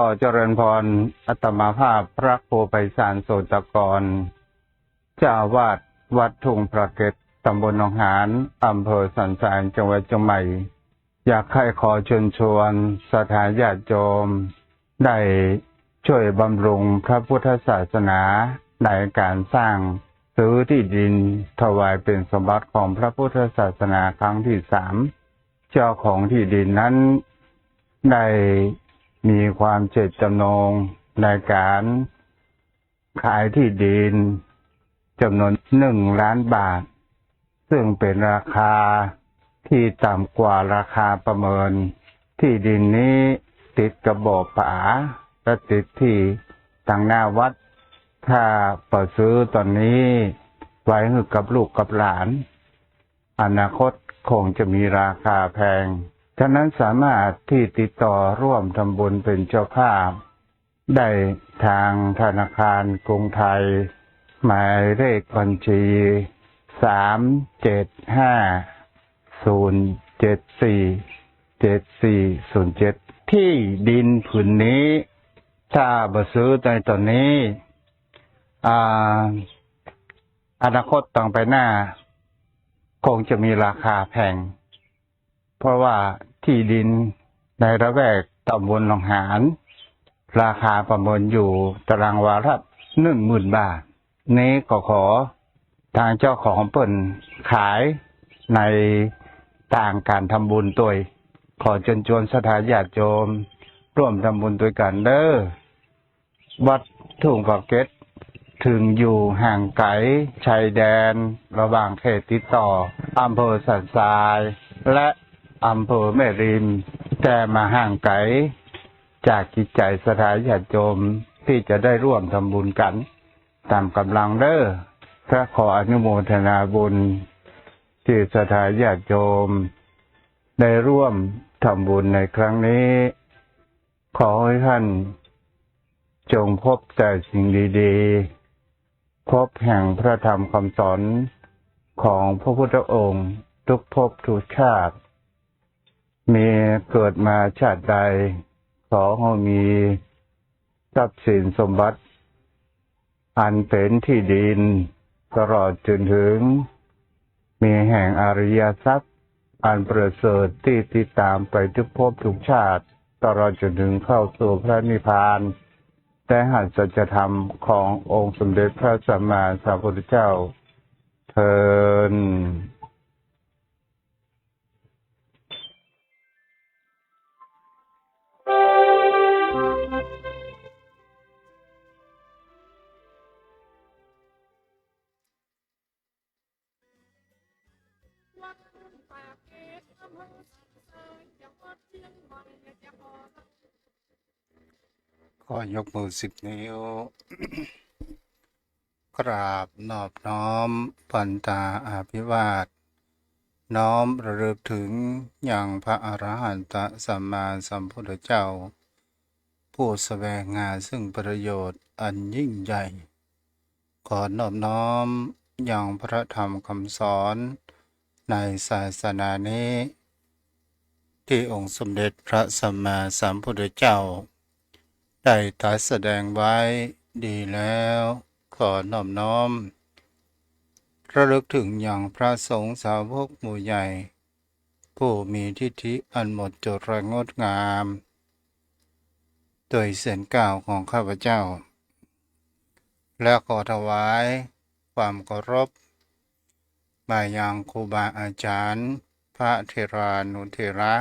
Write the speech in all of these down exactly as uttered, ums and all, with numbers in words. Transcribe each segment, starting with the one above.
ขอเจริญพร อาตมาภาพพระครูไพศาล โสตกร เจ้าอาวาสวัดทุ่งพระเกต ตำบลหนองหาน อำเภอสันทราย จังหวัดเชียงใหม่ อยากใค่ขอเชิญชวนศรัทธาญาติโยม ได้ช่วยบำรุงพระพุทธศาสนา ในการสร้างซื้อที่ดินถวายเป็นสมบัติของพระพุทธศาสนาครั้งที่สาม เจ้าของที่ดินนั้นได้มีความเจตจำนงในการขายที่ดินจำนวนหนึ่งล้านบาท ซึ่งเป็นราคาที่ต่ำกว่าราคาประเมิน ที่ดินนี้ติดกับบ่อผา และติดที่ตางหน้าวัด ถ้าบ่ซื้อตอนนี้ ไว้หื้อกับลูกกับหลาน อนาคตคงจะมีราคาแพง ฉะนั้นสามารถที่ติดต่อร่วมทำบุญเป็นเจ้าภาพ ได้ทางธนาคารกรุงไทย หมายเลขบัญชี สามเจ็ดห้า ศูนย์เจ็ดสี่ เจ็ดสี่ศูนย์เจ็ด ที่ดินผืนนี้ ถ้าบ่ซื้อในตอนนี้ อ่า อนาคตต่อไปหน้า คงจะมีราคาแพง เพราะว่าที่ดินในละแวกตำบลหนองหาน ราคาประเมินอยู่ตารางวาละหนึ่งหมื่นบาท นี้ก็ขอทางเจ้าของเปิ้นขายในตางการทำบุญตวย ขอเชิญชวนศรัทธาญาติโยมร่วมทำบุญตวยกั๋นเด้อ วัดทุ่งพระเกต เถิงอยู่ห่างไก๋ชายแดนระหว่างเขตติดต่ออำเภอสันทรายและอำเภอแม่ริม แต่บ่ห่างไก๋จากจิตใจ๋ศรัทธาญาติโยมตี้จะได้ร่วมทำบุญกั๋นต๋ามก๋ำลังเด้อ และขออนุโมทนาบุญตี้ศรัทธาญาติโยมได้ร่วมทำบุญในครั้งนี้ ขอหื้อต้านจงพบแต่สิ่งดีๆ พบแห่งพระธรรมคำสอนของพระพุทธองค์ทุกภพทุกชาติ มีเกิดมาชาติใด ขอหื้อมีทรัพย์สินสมบัติ อันเป๋นที่ดิน ตลอดจนเถิง มีแห่งอริยทรัพย์ อันประเสริฐตี้ติดต๋ามไปทุกภพทุกชาติ ตลอดจนเถิงเข้าสู่พระนิพพาน ได้หัดสัจธรรมขององค์สมเด็จพระสัมมาสัมพุทธเจ้า เทอญ ขอยกมือสิบนิ้ว กราบนอบน้อมปัณฑาอภิวาท น้อมระลึกถึงยังพระอรหันตสัมมาสัมพุทธเจ้า ผู้แสวงหาซึ่งประโยชน์อันยิ่งใหญ่ ขอนอบน้อมยังพระธรรมคำสอนในศาสนานี้ ตี้องค์สมเด็จพระสัมมาสัมพุทธเจ้า ได้ตรัสแสดงไว้ดีแล้ว ขอนอบน้อมระลึกถึงยังพระสงฆ์สาวกหมู่ใหญ่ ผู้มีทิฏฐิอันหมดจดและงดงาม โดยเสียงกล่าวของข้าพเจ้า และขอถวายความเคารพ มายังครูบาอาจารย์ พระเถรานุเถระ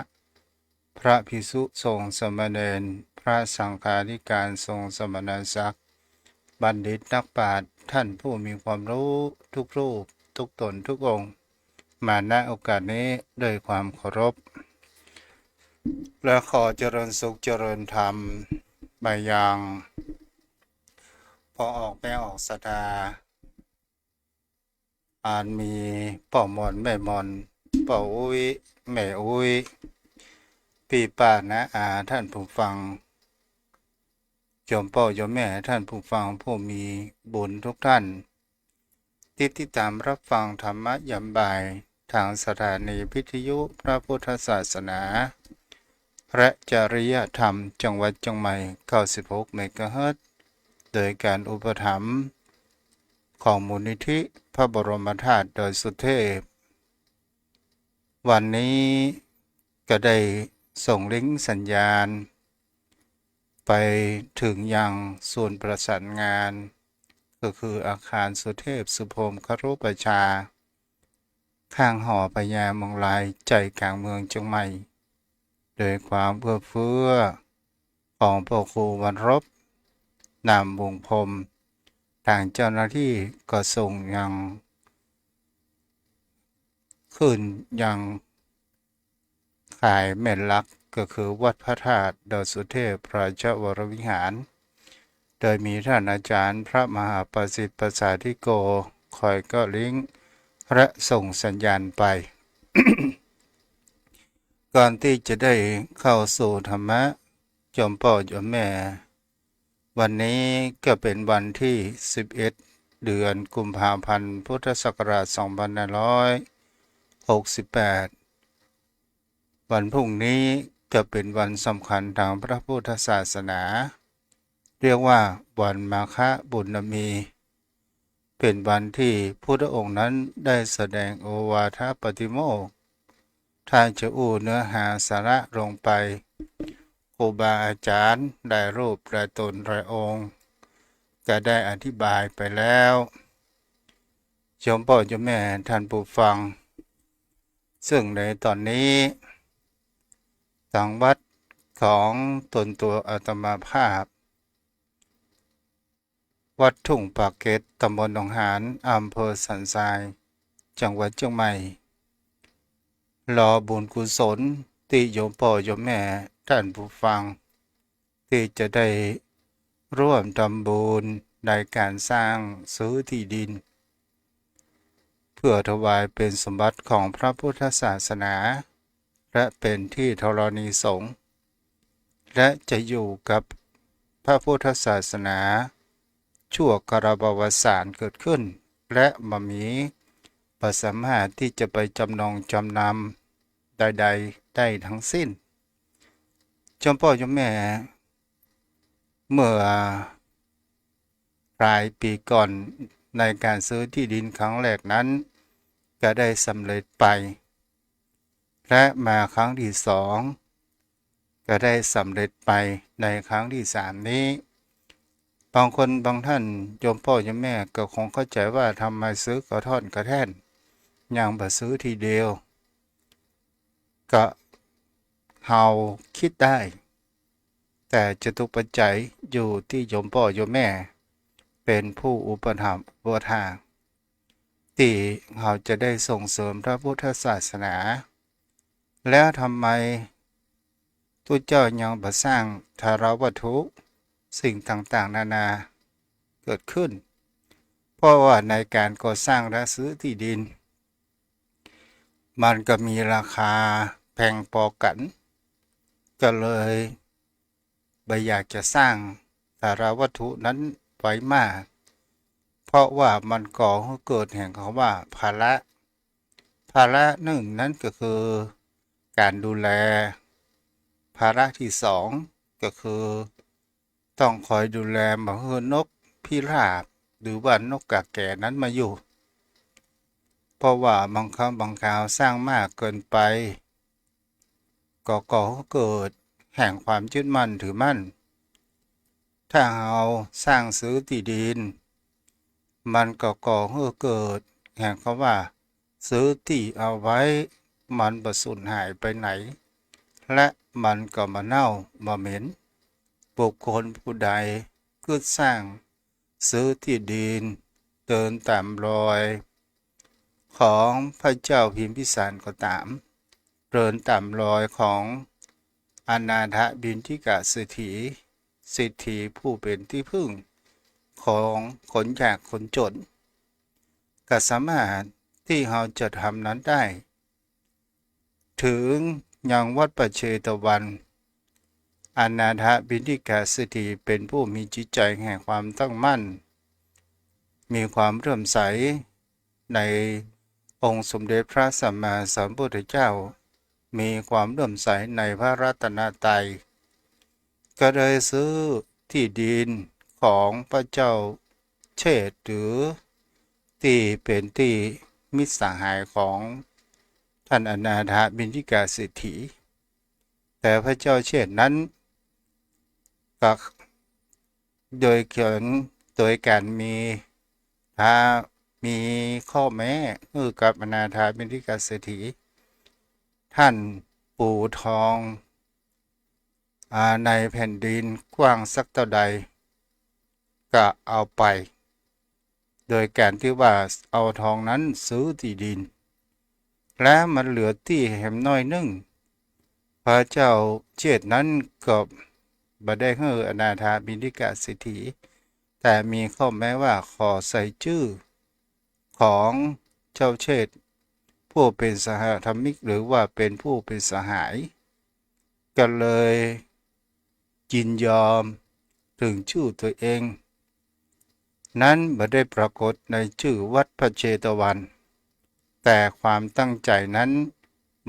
พระภิกษุสงฆ์สามเณร พระสังฆาธิการสงฆ์สมณศักดิ์ บัณฑิตนักปราชญ์ ท่านผู้มีความรู้ทุกรูป ทุกตน ทุกองค์ มา ณ โอกาสนี้ด้วยความเคารพ และขอเจริญสุขเจริญธรรม มายังพ่อออกแม่ออกศรัทธา อันมีป้อหม่อนแม่หม่อน ป้ออุ๊ยแม่อุ๊ย ปี้ป้าน้าอาท่านผู้ฟัง โยมป้อโยมแม่ท่านผู้ฟังผู้มีบุญทุกท่าน ตี้ติดต๋ามรับฟังธรรมะยามบ่าย ทางสถานีวิทยุพระพุทธศาสนา และจริยธรรมจังหวัดเชียงใหม่ เก้าสิบหกเมกะเฮิรตซ์ โดยการอุปถัมภ์ของมูลนิธิพระบรมธาตุดอยสุเทพ วันนี้ก็ได้ส่งลิงก์สัญญาณ ไปถึงยังศูนย์ประสานงาน ก็คืออาคารสุเทพสุพรหมครูปชฌาย์ ข้างหอพญาเมืองลาย ใจ๋กลางเมืองเชียงใหม่ โดยความเอื้อเฟื้อของพระครูวรรณรบ นามวงศ์พรหม ตางเจ้าหน้าตี้ก็ส่งยัง ขึ้นยัง ข่ายแม่นหลักก็คือวัดพระธาตุดอยสุเทพราชวรวิหาร โดยมีต้านอาจ๋ารย์พระมหาประสิทธิ์ประสาทธิโก คอยเกาะลิงก์และส่งสัญญาณไป ก่อนตี้จะได้เข้าสู่ธรรมะ โยมป้อโยมแม่ วันนี้ก็เป๋นวันตี้สิบเอ็ด เดือนกุมภาพันธ์ พุทธศักราช สองพันห้าร้อยหกสิบแปด วันพรุ่งนี้ก็เป๋นวันสำคัญตางพระพุทธศาสนา เรียกว่าวันมาฆบุณมี เป๋นวันตี้พุทธองค์นั้นได้แสดงโอวาทปาติโมกข์ ถ้าจะอู้เนื้อหาสาระลงไป ครูบาอาจ๋ารย์หลายรูปหลายต๋นหลายองค์ ก็ได้อธิบายไปแล้ว โยมป้อโยมแม่ท่านผู้ฟัง ซึ่งในต๋อนนี้ ตางวัดของต๋นตั๋วอาตมาภาพ วัดทุ่งปากเกร็ด ตำบลหนองหาน อำเภอสันทราย จังหวัดเชียงใหม่ รอบุญกุศลตี้โยมป้อโยมแม่ท่านผู้ฟัง ตี้จะได้ร่วมทำบุญในก๋านสร้างซื้อตี้ดิน เพื่อถวายเป๋นสมบัติของพระพุทธศาสนา และเป๋นตี้ธรณีสงฆ์ และจะอยู่กับพระพุทธศาสนาชั่วกาลปวสานเกิดขึ้น และบ่มี บ่สามารถตี้จะไปจำนองจำนำใดๆ ได้ทั้งสิ้น โยมป้อโยมแม่ เมื่อหลายปี๋ก่อน ในก๋านซื้อตี้ดินครั้งแรกนั้น ก็ได้สำเร็จไป และมาครั้งตี้สอง ก็ได้สำเร็จไปในครั้งตี้สามนี้ บางคนบางท่าน โยมป้อโยมแม่ก็คงเข้าใจ๋ว่าทำไมซื้อกระท่อนกระแท่น ยังบ่ซื้อทีเดียว ก็เฮาคิดได้ แต่จตุปัจจัยอยู่ตี้โยมป้อโยมแม่ เป๋นผู้อุปถัมภ์อุปถาก ตี้เฮาจะได้ส่งเสริมพระพุทธศาสนา แล้วทำไมตุ๊เจ้ายังบ่สร้างทาราวัตถุสิ่งต่างๆ นานาเกิดขึ้น เพราะว่าในก๋านก่อสร้างและซื้อตี้ดิน มันก็มีราคาแพงปอกั๋น ก็เลยบ่อยากจะสร้างทาราวัตถุนั้นไว้มาก เพราะว่ามันก่อหื้อเกิดแห่งกำว่าภาระ ภาระหนึ่งนั้นก็คือก๋านดูแล ภาระตี้สองก็คือ ต้องคอยดูแลบ่หื้อนกพิราบ หรือว่านกกาแก๋นั้นมาอยู่ เพราะว่าบางครั้งบางคราวสร้างมากเกินไป ก็ก่อหื้อเกิดแห่งความยึดมั่นถือมั่น ถ้าเฮาสร้างซื้อตี้ดิน มันก็ก่อหื้อเกิดแห่งกำว่า ซื้อตี้เอาไว้ มันบ่สูญหายไปไหน และมันก็บ่เน่าบ่เหม็น บุคคลผู้ใดกึ๊ดสร้างซื้อตี้ดิน เดินต๋ามรอยของพระเจ้าพิมพิสารก็ต๋าม เดินต๋ามรอยของอนาถบิณฑิกะเศรษฐี เศรษฐีผู้เป๋นตี้พึ่งของคนยากคนจ๋น ก็สามารถตี้เฮาจะทำนั้นได้ เถิงยังวัดป่าเชตวัน อนาถบิณฑิกะเศรษฐีเป๋นผู้มีจิตใจ๋แห่งความตั้งมั่น มีความเลื่อมใสในองค์สมเด็จพระสัมมาสัมพุทธเจ้า มีความเลื่อมใสในพระรัตนตรัย ก็เลยซื้อตี้ดินของพระเจ้าเชษฐ หรือตี้เป๋นตี้มิตรสหายของท่านอนาถบิณฑิกะเศรษฐี แต่พระเจ้าเชษฐนั้นก็ โดยเกิน โดยก๋านมี ถ้ามีข้อแม้หื้อกับอนาถบิณฑิกะเศรษฐี ท่านปูทอง อ่า ในแผ่นดินกว้างสักเต้าใด ก็เอาไป โดยก๋านตี้ว่าเอาทองนั้นซื้อตี้ดิน และมันเหลือตี้แหมน้อยนึ่ง พระเจ้าเชษฐนั้นก็บ่ได้หื้ออนาถบิณฑิกะเศรษฐฐี แต่มีข้อแม้ว่าขอใส่จื้อของเจ้าเชษฐผู้เป๋นสหธรรมิก หรือว่าเป๋นผู้เป๋นสหาย ก็เลยยินยอม เถิงจื้อตั๋วเองนั้นบ่ได้ปรากฏในจื้อวัดพระเจตวัน แต่ความตั้งใจ๋นั้น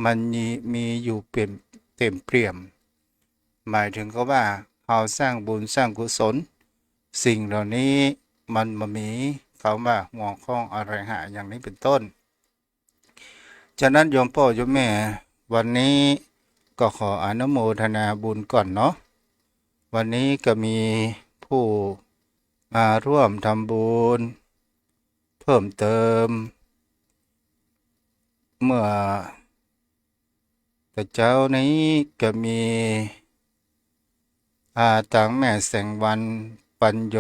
มันมี มีอยู่เป๋น เต๋มเปี่ยม หมายเถิงกับว่าเฮาสร้างบุญสร้างกุศล สิ่งเหล่านี้มันบ่มีกำว่าห่วงข้องอะไรหา อย่างนี้เป๋นต้น ฉะนั้นโยมป้อโยมแม่ วันนี้ก็ขออนุโมทนาบุญก่อนเนาะ วันนี้ก็มีผู้มาร่วมทำบุญเพิ่มเติม เมื่อตะเจ๊านี้ก็มี อ่า ตางแม่แสงวัน ปัญโญ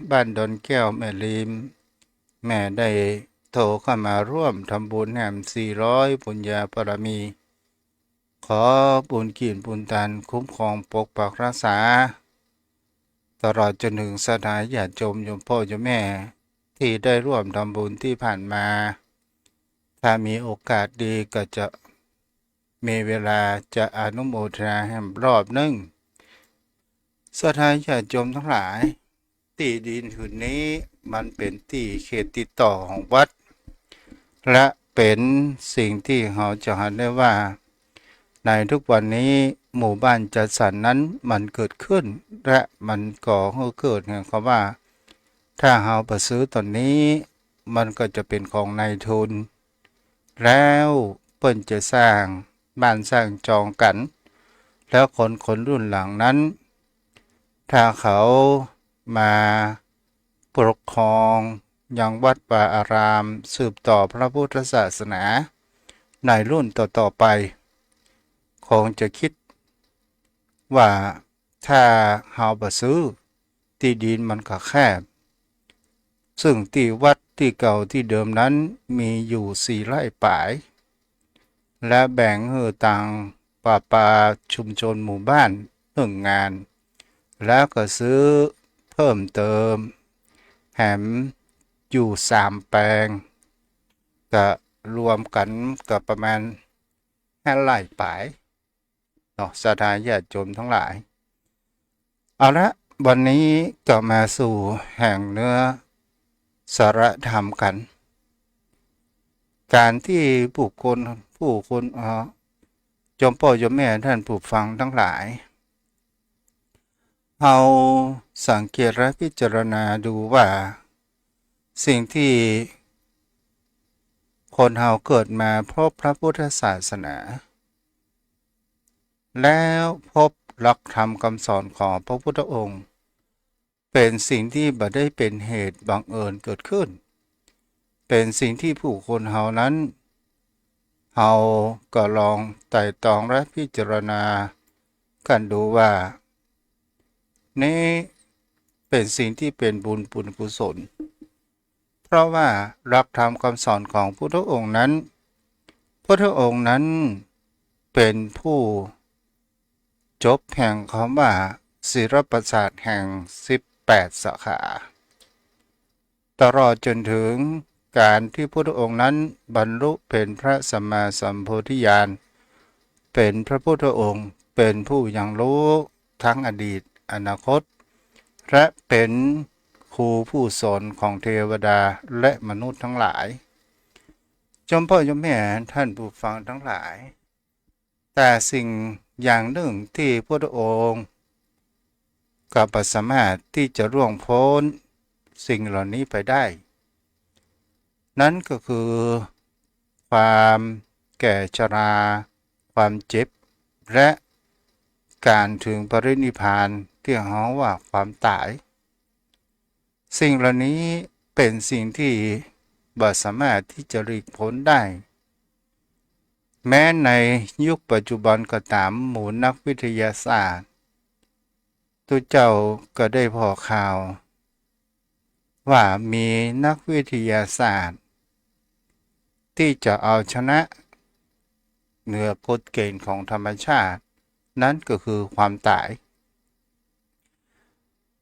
บ้านดอนแก้วแม่ริม แม่ได้โทรเข้ามาร่วมทำบุญแหมสี่ร้อยบุญญาบารมี ขอบุญกิ๋นบุญตานคุ้มครองปกปักรักษา ตลอดจ๋นเถิงศรัทธาญาติโยม โยมป้อโยมแม่ ตี้ได้ร่วมทำบุญตี้ผ่านมา ถ้ามีโอกาสดีก็จะ มีเวลาจะอนุโมทนาแหมรอบนึ่ง ศรัทธาญาติโยมตังหลาย ตี้ดินผืนนี้มันเป๋นตี้เขตติดต่อของวัด และเป๋นสิ่งตี้เฮาจะหันได้ว่า ในทุกวันนี้หมู่บ้านจัดสรรนั้นมันเกิดขึ้น และมันก่อหื้อเกิดแห่งกำว่า ถ้าเฮาบ่ซื้อต๋อนนี้ มันก็จะเป๋นของนายทุน แล้วเปิ้นจะสร้างบ้านสร้างจองกั๋น แล้วคน คนรุ่นหลังนั้น ถ้าเขามาปกครองยังวัดวาอาราม สืบต่อพระพุทธศาสนาในรุ่นต่อๆ ไป คงจะกึ๊ดว่า ถ้าเฮาบ่ซื้อ ตี้ดินมันก็แคบ ซึ่งตี้วัดตี้เก่าตี้เดิมนั้นมีอยู่สี่ไร่ป๋าย และแบ่งหื้อตางประปาชุมชนหมู่บ้านนึ่งงาน แล้วก็ซื้อเพิ่มเติมแหมอยู่สามแปลง ก็รวมกั๋นก็ประมาณห้าไร่ป๋าย เนาะ ศรัทธาญาติโยมตังหลาย เอาละ วันนี้ก็มาสู่แห่งเนื้อสาระธรรมกั๋น ก๋านตี้บุคคล ผู้คน เอ่อ โยมป้อโยมแม่ท่านผู้ฟังตังหลาย เฮาสังเกตและพิจารณาดูว่า สิ่งตี้คนเฮาเกิดมาพบพระพุทธศาสนา แล้วพบหลักธรรมคำสอนของพระพุทธองค์ เป๋นสิ่งตี้บ่ได้เป๋นเหตุบังเอิญเกิดขึ้น เป๋นสิ่งตี้ผู้คนเฮานั้น เฮาก็ลองไตร่ตรองและพิจารณากั๋นดูว่า นี้เป๋นสิ่งตี้เป๋นบุญ บุญกุศล เพราะว่าหลักธรรมคำสอนของพุทธองค์นั้น พุทธองค์นั้นเป๋นผู้จบแห่งกำว่าศีลปราชญ์แห่งสิบแปดสาขา ตลอดจ๋นเถิงก๋านตี้พุทธองค์นั้นบรรลุเป๋นพระสัมมาสัมโพธิญาณ เป๋นพระพุทธองค์ เป๋นผู้ยังฮู้ ทั้งอดีต อนาคต และเป๋นครูผู้สอนของเทวดาและมนุษย์ตังหลาย โยมป้อโยมแม่ท่านผู้ฟังตังหลาย แต่สิ่งอย่างนึ่งตี้พุทธองค์ก็บ่สามารถตี้จะล่วงป๊นสิ่งเหล่านี้ไปได้ นั้นก็คือความแก่ชรา ความเจ็บ และก๋านเถิงปรินิพพานตี้ฮ้องว่าความต๋าย สิ่งเหล่านี้เป๋นสิ่งตี้บ่สามารถตี้จะหลีกป๊นได้ แม้ในยุคปัจจุบันก็ต๋าม หมู่นักวิทยาศาสตร์ ตุ๊เจ้าก็ได้ผ่อข่าวว่ามีนักวิทยาศาสตร์ตี้จะเอาชนะเหนือกฎเกณฑ์ของธรรมชาติ นั้นก็คือความต๋าย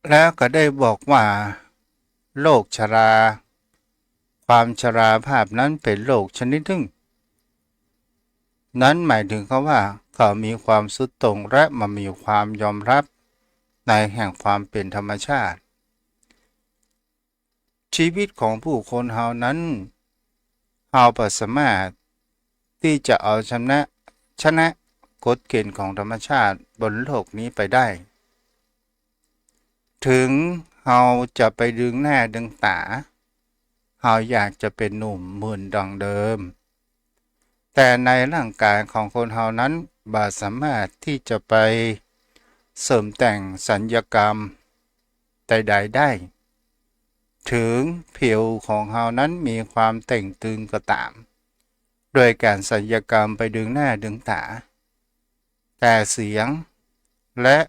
แล้วก็ได้บอกว่าโรคชรา ความชราภาพนั้นเป๋นโรคชนิดนึ่ง นั้นหมายเถิงเขาว่าเขามีความสุดโต่งและบ่มีความยอมฮับในแห่งความเป๋นธรรมชาติ ชีวิตของผู้คนเฮานั้น เฮาบ่สามารถตี้จะเอาชนะ ชนะกฎเกณฑ์ของธรรมชาติบนโลกนี้ไปได้ เถิงเฮาจะไปดึงหน้าดึงต๋า เฮาอยากจะเป๋นหนุ่มเหมือนดังเดิม แต่ในร่างกายของคนเฮานั้นบ่สามารถตี้จะไปเสริมแต่งศัลยกรรมใดๆ ได้ เถิงผิวของเฮานั้นมีความเต่งตึงก็ต๋าม โดยก๋านศัลยกรรมไปดึงหน้าดึงต๋า แต่เสียง และ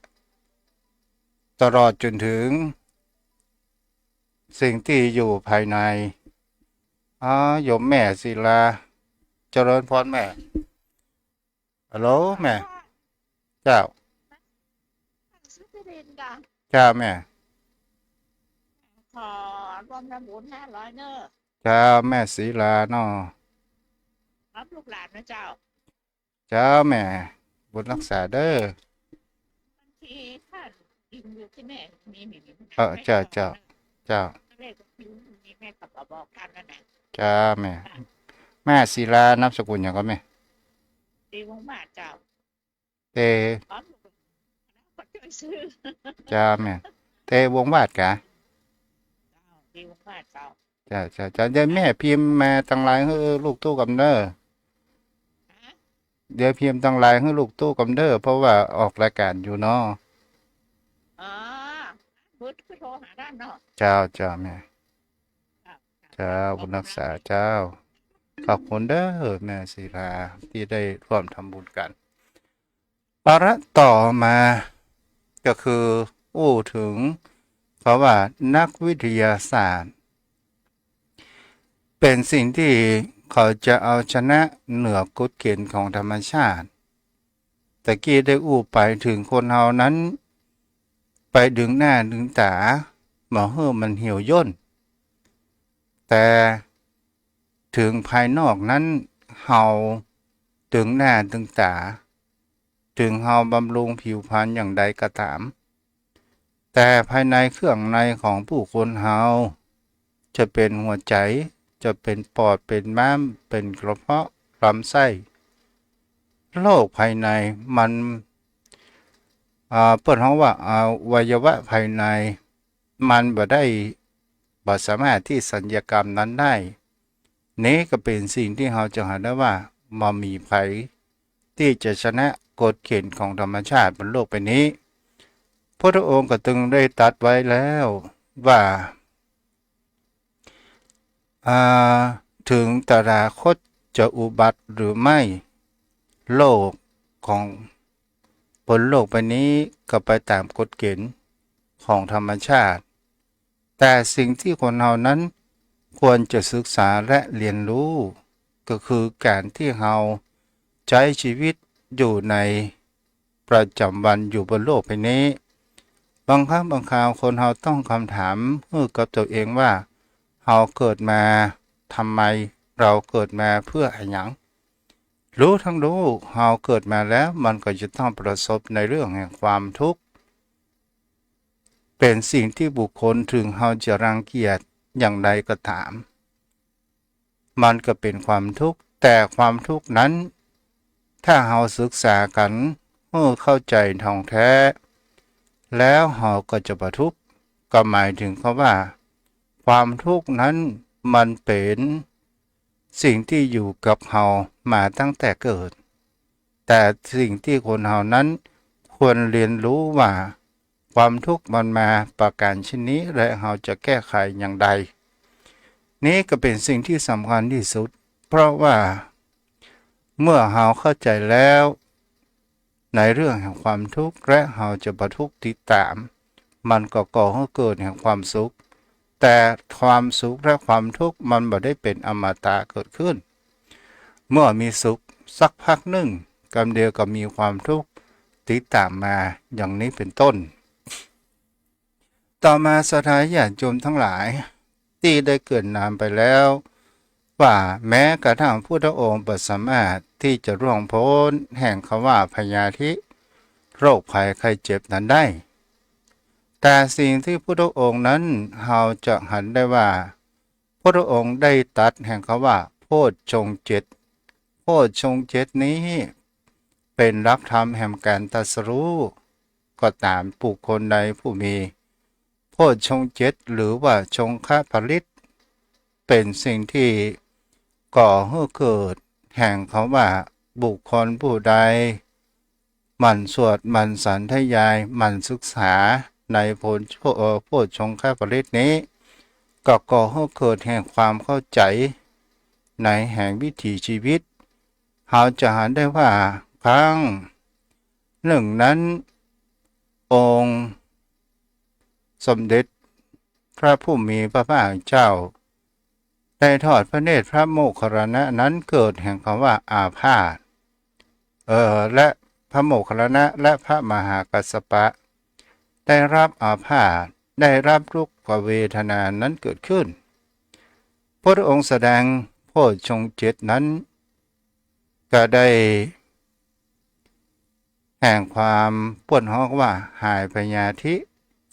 ตลอดจ๋นเถิงสิ่งตี้อยู่ภายใน อ๋อ โยมแม่ศิลา เจริญพรแม่ ฮัลโหลแม่ เจ้า สุรินทร์จ้ะ เจ้าแม่ ขอร่วมทำบุญห้าร้อยเนอะ เจ้าแม่ศิลาเนาะ รับลูกหลานนะเจ้า เจ้าแม่ บุญรักษาเด้อ บางทีถ้ายืมอยู่ที่แม่ มี มี มี เออ เจ้า เจ้า เจ้า เลขที่มีแม่ก็บอกท่านนั่นแหละ เจ้าแม่ แม่ศิลานามสกุลหยังก็แม่ ตีวงศ์มาศเจ้า เต ขอลูกหลานก็ช่วยซื้อ เจ้าแม่ เตวงศ์วาดกา เจ้า ตีวงศ์มาศเจ้า เจ้า เจ้า เจ้า เดี๋ยวแม่พิมพ์มาตังไลน์หื้อลูกตู้กำเน้อ ฮะ เดี๋ยวพิมพ์ตังไลน์หื้อลูกตู้กำเน้อ เพราะว่าออกรายก๋านอยู่เนาะ อ๋อ เบอร์โทรหาท่านเนาะ เจ้า เจ้าแม่ เจ้า เจ้า บุญรักษาเจ้า ขอบคุณเด้อแม่ศิลาตี้ได้ร่วมทำบุญกั๋น วาระต่อมาก็คืออู้เถิงเขาว่านักวิทยาศาสตร์ เป๋นสิ่งตี้เขาจะเอาชนะเหนือกฎเกณฑ์ของธรรมชาติ ตะกี้ได้อู้ไปเถิงคนเฮานั้น ไปดึงหน้าดึงต๋า บ่หื้อมันเหี่ยวย่น แต่เถิงภายนอกนั้น เฮาดึงหน้าดึงต๋า เถิงเฮาบำรุงผิวพรรณอย่างใดก็ต๋าม แต่ภายในเครื่องในของผู้คนเฮา จะเป๋นหัวใจ๋ จะเป๋นปอด เป๋นม้าม เป๋นกระเพาะ ลำไส้ โรคภายในมัน อ่า เปิ้นฮ้องว่าอวัยวะภายใน มันบ่ได้ บ่สามารถตี้ศัลยกรรมนั้นได้ นี้ก็เป๋นสิ่งตี้เฮาจะหันได้ว่าบ่มีใผตี้จะชนะกฎเกณฑ์ของธรรมชาติบนโลกใบนี้ พุทธองค์ก็ตึงได้ตรัสไว้แล้วว่า อ่า เถิงตถาคตจะอุบัติหรือไม่ โลกของบนโลกใบนี้ก็ไปต๋ามกฎเกณฑ์ของธรรมชาติ แต่สิ่งตี้คนเฮานั้นควรจะศึกษาและเฮียนฮู้ ก็คือก๋านตี้เฮาใจ๊ชีวิตอยู่ในประจ๋ำวันอยู่บนโลกใบนี้ บางครั้งบางคราวคนเฮาตั้งกำถามหื้อกับตั๋วเองว่า เฮาเกิดมาทำไม เฮาเกิดมาเปื้ออะหยัง ฮู้ตังฮู้ เฮาเกิดมาแล้วมันก็จะต้องประสบในเรื่องแห่งความทุกข์ เป๋นสิ่งตี้บุคคลเถิงเฮาจะรังเกียจอย่างใดก็ต๋าม มันก็เป๋นความทุกข์ แต่ความทุกข์นั้น ถ้าเฮาศึกษากั๋นหื้อเข้าใจ๋ถ่องแต๊ แล้วเฮาก็จะบ่ทุกข์ ก็หมายเถิงคำว่า ความทุกข์นั้นมันเป๋นสิ่งตี้อยู่กับเฮามาตั้งแต่เกิด แต่สิ่งตี้คนเฮานั้นควรเรียนรู้ว่า ความทุกข์มันมาประก๋านเช่นนี้ และเฮาจะแก้ไขอย่างใด นี้ก็เป๋นสิ่งตี้สำคัญตี้สุด เพราะว่า เมื่อเฮาเข้าใจ๋แล้ว ในเรื่องแห่งความทุกข์ และเฮาจะบ่ทุกข์ติดต๋าม มันก็ก่อหื้อเกิดแห่งความสุข แต่ความสุขและความทุกข์มันบ่ได้เป๋นอมตะเกิดขึ้น เมื่อมีสุขสักพักนึ่ง กำเดียวก็มีความทุกข์ติดต๋ามมา อย่างนี้เป๋นต้น ต่อมาศรัทธาญาติโยมทั้งหลาย ตี้ได้เกริ่นนำไปแล้ว ว่าแม้กระทั่งพุทธองค์บ่สามารถตี้จะล่วงป๊นแห่งคำว่าพยาธิ โรคภัยไข้เจ็บนั้นได้ แต่สิ่งตี้พุทธองค์นั้น เฮาจะหันได้ว่า พุทธองค์ได้ตรัสแห่งคำว่า โพชฌงค์เจ็ด โพชฌงค์เจ็ดนี้ เป๋นหลักธรรมแห่งก๋านตรัสรู้ ก็ต๋ามบุคคลใดผู้มี โพชฌงค์เจ็ด หรือว่าฌงคปริตร เป๋นสิ่งตี้ก่อหื้อเกิดแห่งคำว่า บุคคลผู้ใดหมั่นสวด หมั่นสันธยาย หมั่นศึกษาในโพช เอ่อ โพชฌงคปริตรนี้ ก็ก่อหื้อเกิดแห่งความเข้าใจ๋ในแห่งวิถีชีวิต เฮาจะหันได้ว่า ครั้งนึ่งนั้น องค์สมเด็จพระผู้มีพระภาคเจ้า ได้ทอดพระเนตรพระโมคคัลลานะนั้นเกิดแห่งคำว่าอาพาธ เอ่อ และพระโมคคัลลานะและพระมหากัสสปะ ได้รับอาพาธ ได้รับทุกขเวทนานั้นเกิดขึ้น พระองค์แสดงโพชฌงค์เจ็ดนั้น ก็ได้แห่งความป้วนฮ้องว่าหายพยาธิ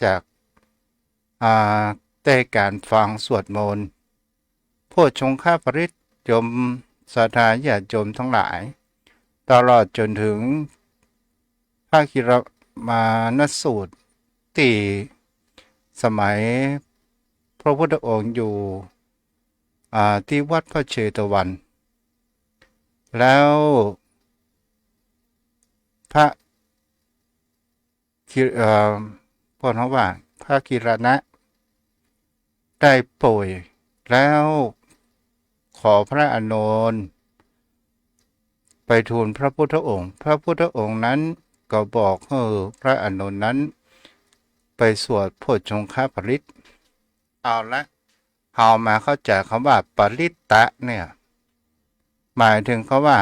จาก อ่า ได้ก๋านฟังสวดมนต์ โพชฌงคปริตร โยมศรัทธาญาติโยมทั้งหลาย ตลอดจ๋นเถิงพระกิรมานสูตร ตี้สมัยพระพุทธองค์อยู่ อ่า ตี้วัดพระเชตวัน แล้วพระ กิ เอ่อ ป้วนฮ้องว่าพระกิรณะได้ป่วย แล้วขอพระอานนท์ไปทูลพระพุทธองค์ พระพุทธองค์นั้นก็บอกหื้อพระอานนท์นั้นไปสวดโพชฌงคปริตร เอาละ เฮามาเข้าใจ๋คำว่าปริตตะเนี่ย หมายเถิงคำว่า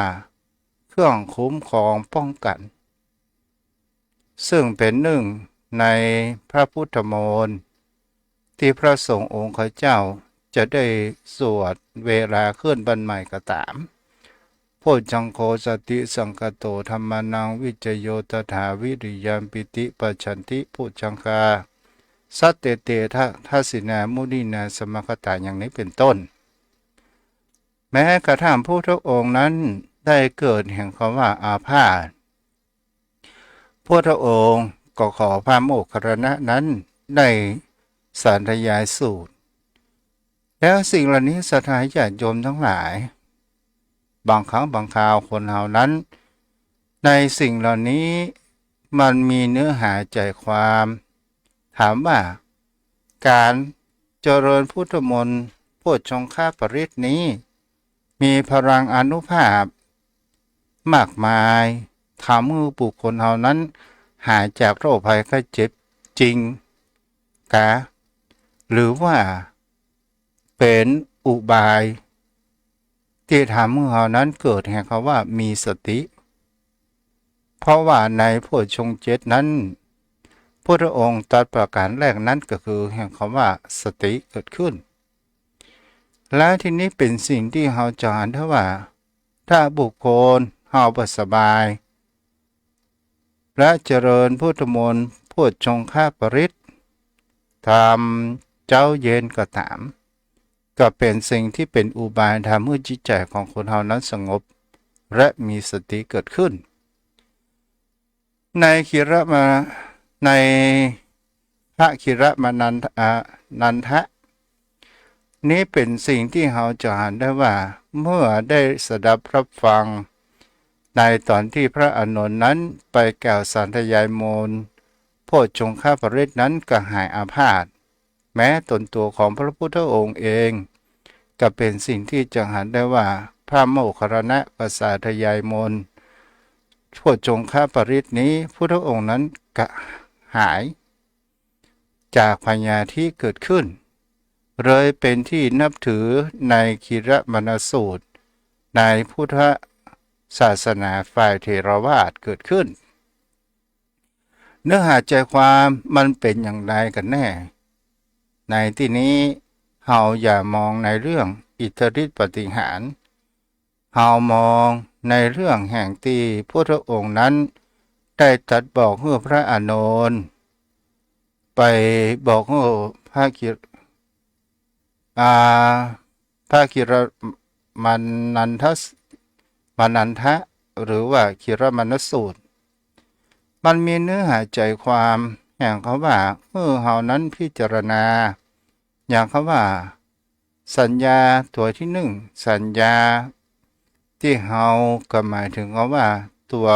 เครื่องคุ้มครองป้องกั๋น ซึ่งเป๋นนึ่งในพระพุทธมนต์ ตี้พระสงฆ์องค์ข้าเจ้าจะได้สวดเวลาขึ้นบั้นใหม่ก็ต๋าม โพชฌังโฆ สติสังคาโต ธัมมานัง วิจโย ตถา วิริยัง ปีติ ปัสสันติ โพชฌังคา สัตเต เต ทะ ทัสสินา มุนีนา สมาคตา อย่างนี้เป๋นต้น แม้กระทั่งพุทธองค์นั้นได้เกิดแห่งคำว่าอาพาธ พุทธองค์ก็ขอพระโมคคัลลานะนั้นได้สันธยายสูตร แล้วสิ่งเหล่านี้ศรัทธาญาติโยมทั้งหลาย บางครั้งบางคราวคนเฮานั้น ในสิ่งเหล่านี้มันมีเนื้อหาใจ๋ความ ถามว่าก๋านเจริญพุทธมนต์โพชฌงคปริตรนี้ มีพลังอานุภาพมากมาย ทำหื้อบุคคลเฮานั้นหายจากโรคภัยไข้เจ็บจริงกา หรือว่าเป๋นอุบายตี้ทำหื้อเฮานั้นเกิดแห่งคำว่ามีสติ เพราะว่าในโพชฌงค์เจ็ดนั้น พุทธองค์ตรัสประก๋านแรกนั้นก็คือแห่งคำว่าสติเกิดขึ้น และทีนี้เป๋นสิ่งตี้เฮาจะหันได้ว่า ถ้าบุคคลเฮาบ่สบาย และเจริญพุทธมนต์โพชฌงคปริตร ทำเจ๊าเย็นก็ต๋าม ก็เป๋นสิ่งตี้เป๋นอุบายทำหื้อจิตใจ๋ของคนเฮานั้นสงบ และมีสติเกิดขึ้น ในคีรมา ในพระคีรมานันทะ อ่า นันทะ นี้เป๋นสิ่งตี้เฮาจะหันได้ว่า เมื่อได้สดับรับฟัง ในต๋อนตี้พระอานนท์นั้นไปกล่าวสาธยายมนต์โพชฌงคปริตรนั้นก็หายอาพาธ แม้ต๋นตั๋วของพระพุทธองค์เอง ก็เป๋นสิ่งตี้จะหันได้ว่า พระโมคคัลลานะก็สาธยายมนต์โพชฌงคปริตรนี้ พุทธองค์นั้นก็หายจากพยาธิเกิดขึ้น เลยเป๋นตี้นับถือในคีรมานะสูตร ในพุทธศาสนาฝ่ายเถรวาทเกิดขึ้น เนื้อหาใจความมันเป๋นอย่างไรกั๋นแน่ ในตี้นี้เฮาอย่ามองในเรื่องอิทธิฤทธิปาฏิหาริย์ เฮามองในเรื่องแห่งตี้พุทธองค์นั้นได้ตรัสบอกหื้อพระอานนท์ ไปบอกหื้อพระคิ อ่า พระคิรมานันทะ มานันทะ หรือว่าคิรมานะสูตร มันมีเนื้อหาใจความแห่งกำว่า หื้อเฮานั้นพิจารณา อย่างกำว่า สัญญาตั๋วตี้นึ่ง สัญญาตี้เฮาก็หมายเถิงกำว่าตั๋ว